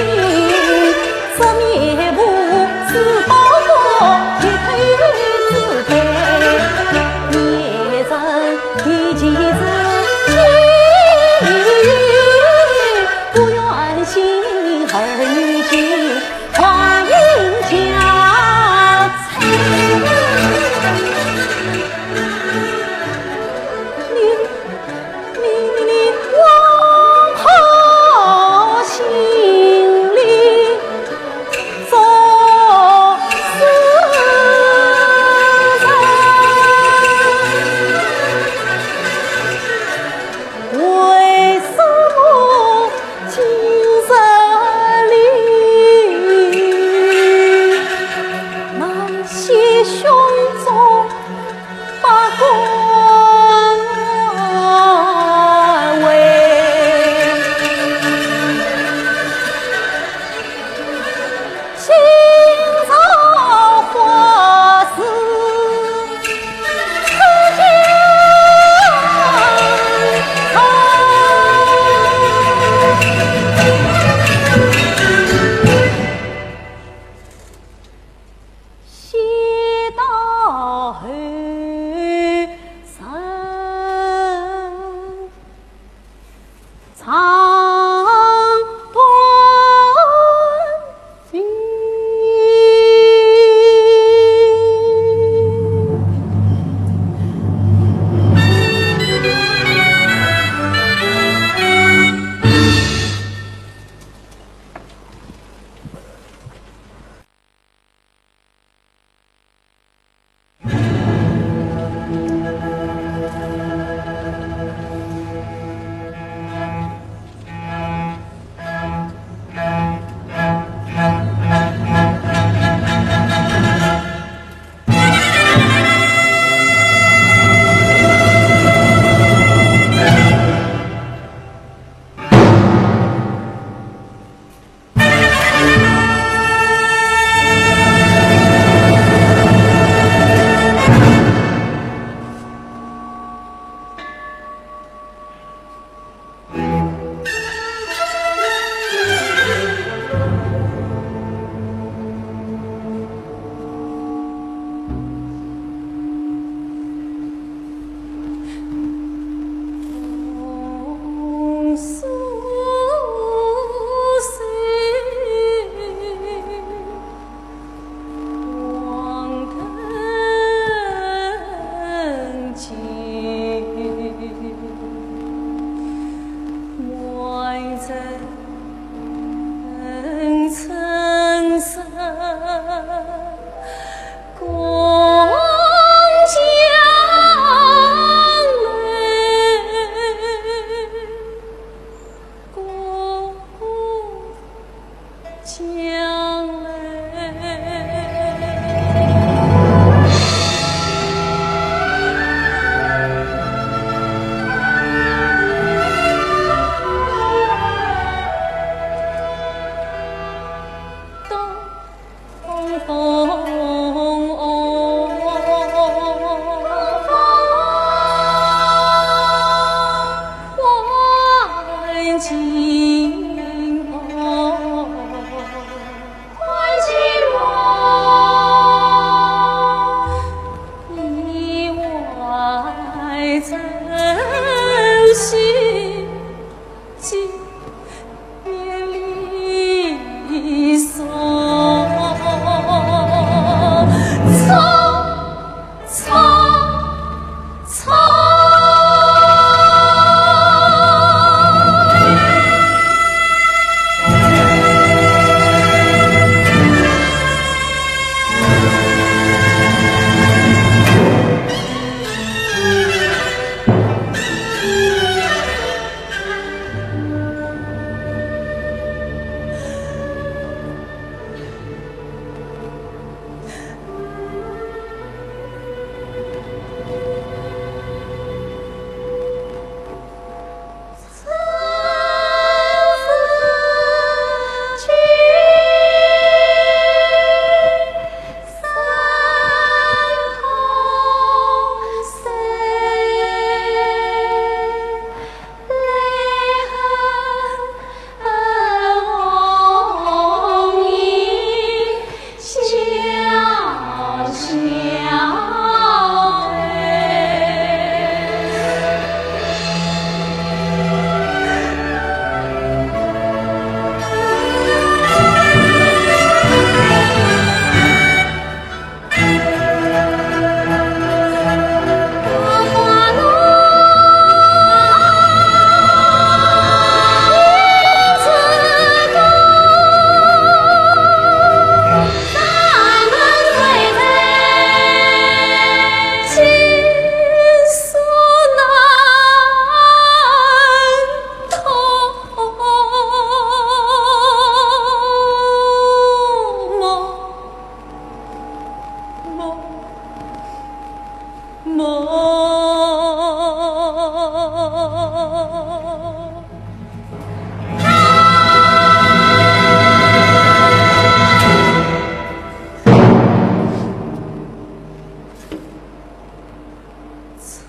遮面布似刀割，一口之杯。一人提起自己，不愿醒儿女情，还应佳哉。 你，你，你，你，我好心里作死人。 为什么今日里那些胸中八卦为？ 今朝花事此间长。写到后人 长短病。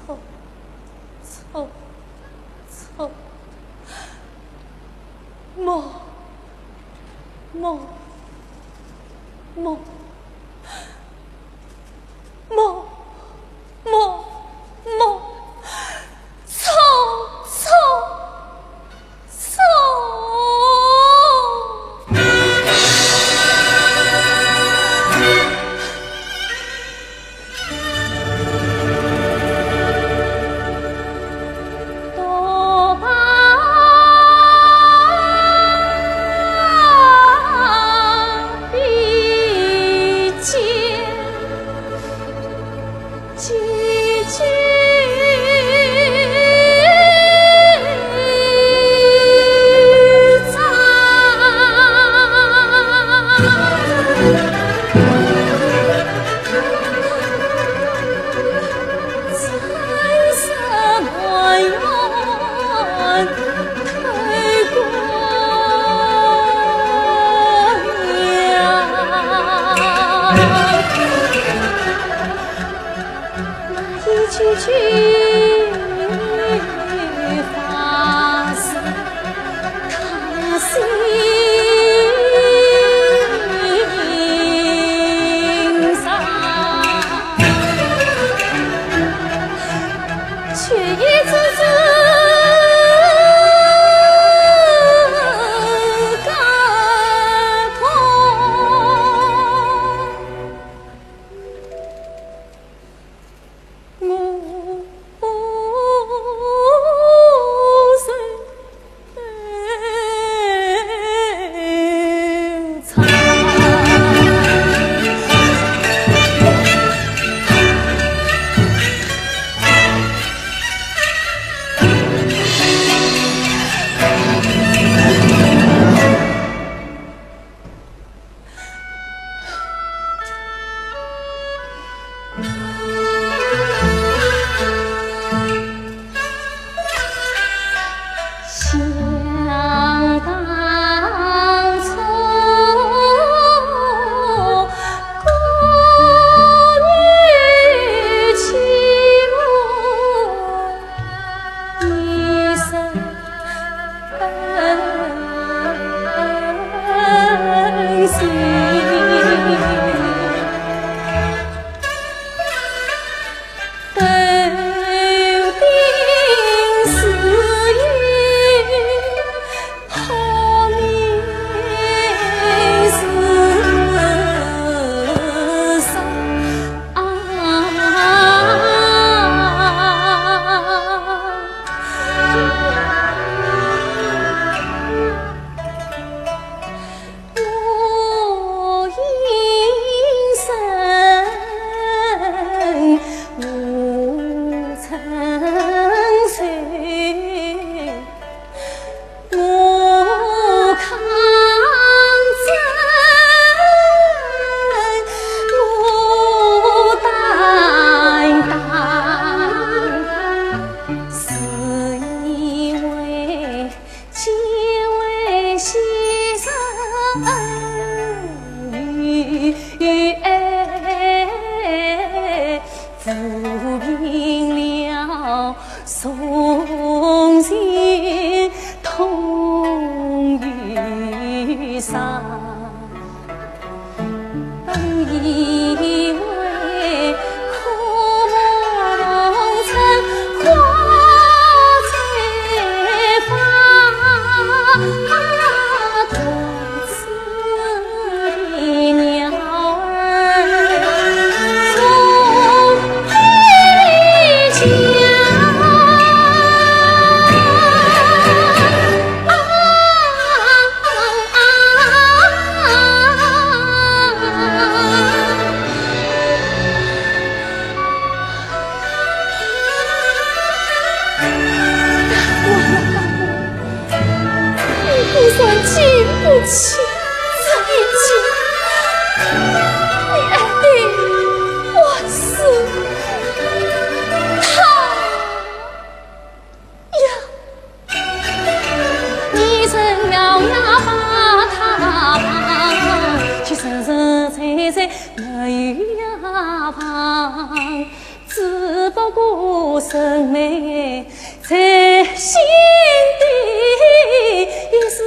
操！操！操！莫！莫！莫！ 莫！莫！莫！操！操！操！这一切，这一切，你爱的不是他呀。你真要呀把他放，其实是谁谁没有呀放，只不过生命 在心底也是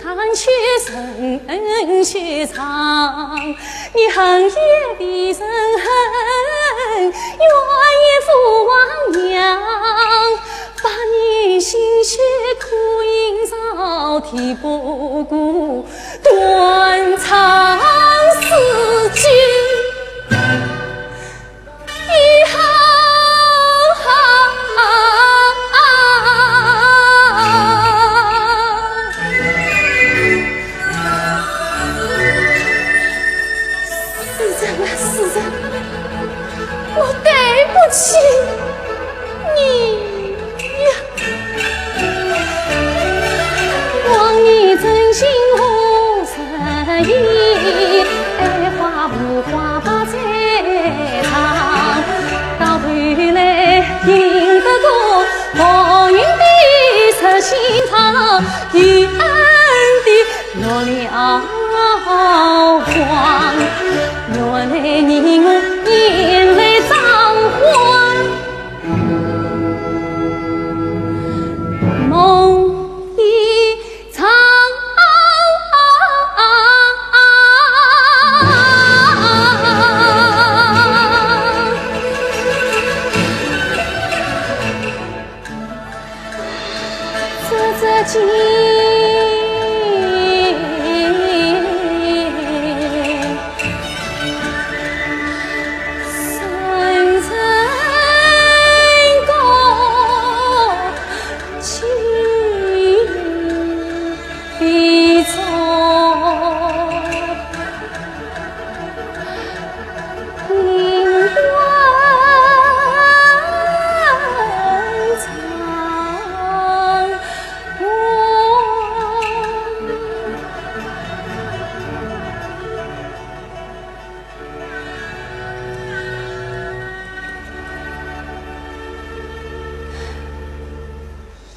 荡气生气伤。你恨也别人恨，怨也父王娘，把你心血苦饮朝天不顾，断肠四季。 以后。世人啊，世人，我对不起你呀。 望你真心和实意，爱花无花不在场。到头来赢得个好运的实心肠，有恩的落了荒，原来你我眼泪葬花。 梦一场。这这情。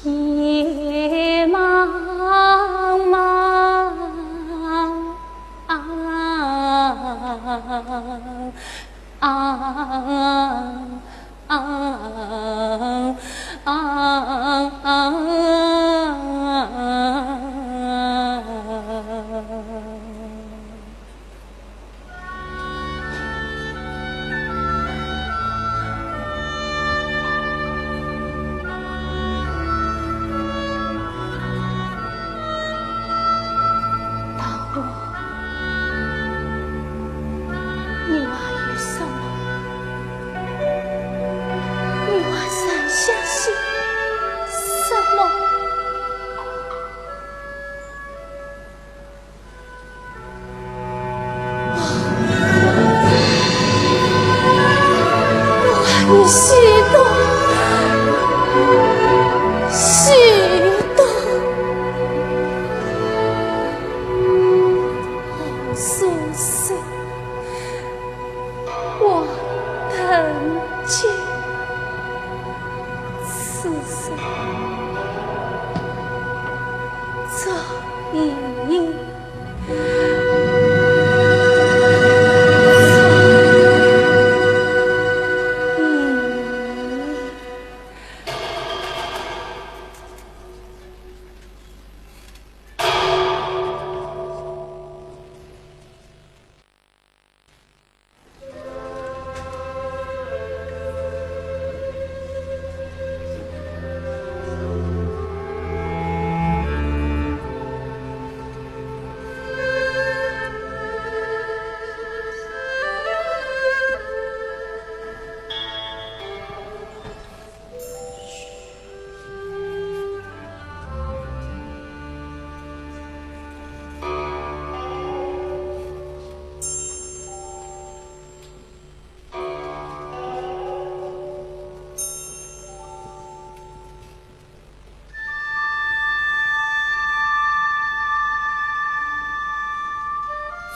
夜茫茫。 大哥，你还有什么？你还剩下些什么？ 我许多，许多。苏轼，我等见此生，这一夜。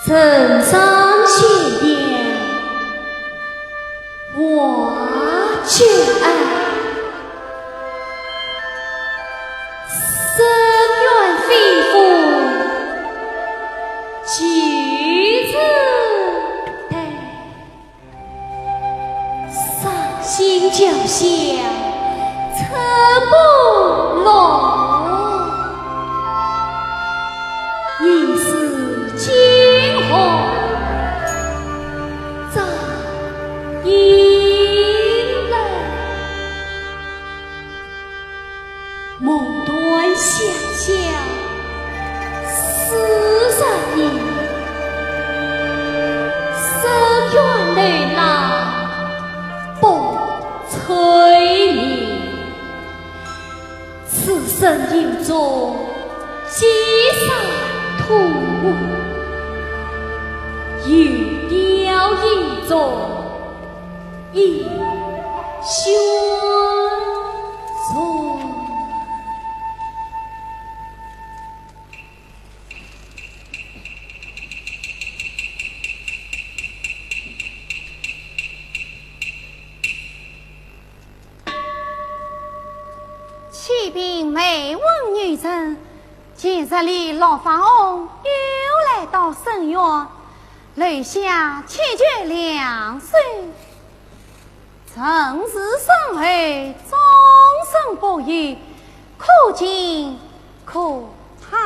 沉香斜阳花正爱，深院飞凤几时待？ 赏心交相称不拢，疑是今后再迎来。 梦断香消思人影，深院楼兰不吹灭。此生有种几番痛苦，有表一种 一宣传。启禀梅王女臣，前日里陆法翁又来到深院，楼下请求良寿。 陈氏身后终身不遇，可敬可叹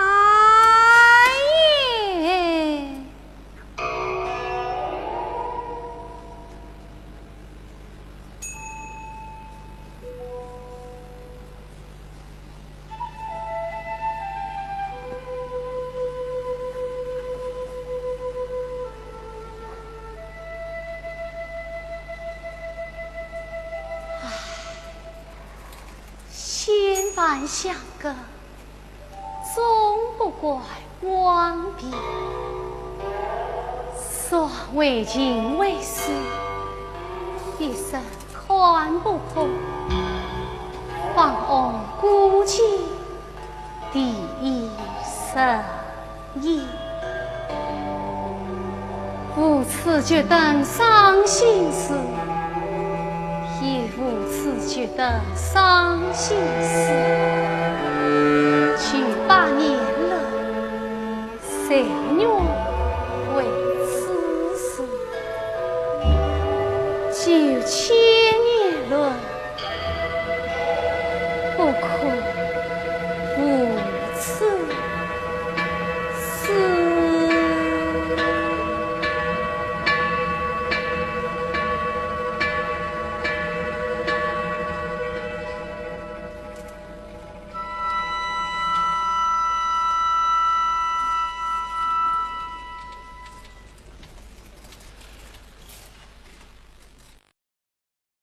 也。 唉，千般相隔，终不改往别。所谓情为事，一生 看不破，方悟孤寂第一深夜。无处觉得伤心事，也无处觉得伤心事。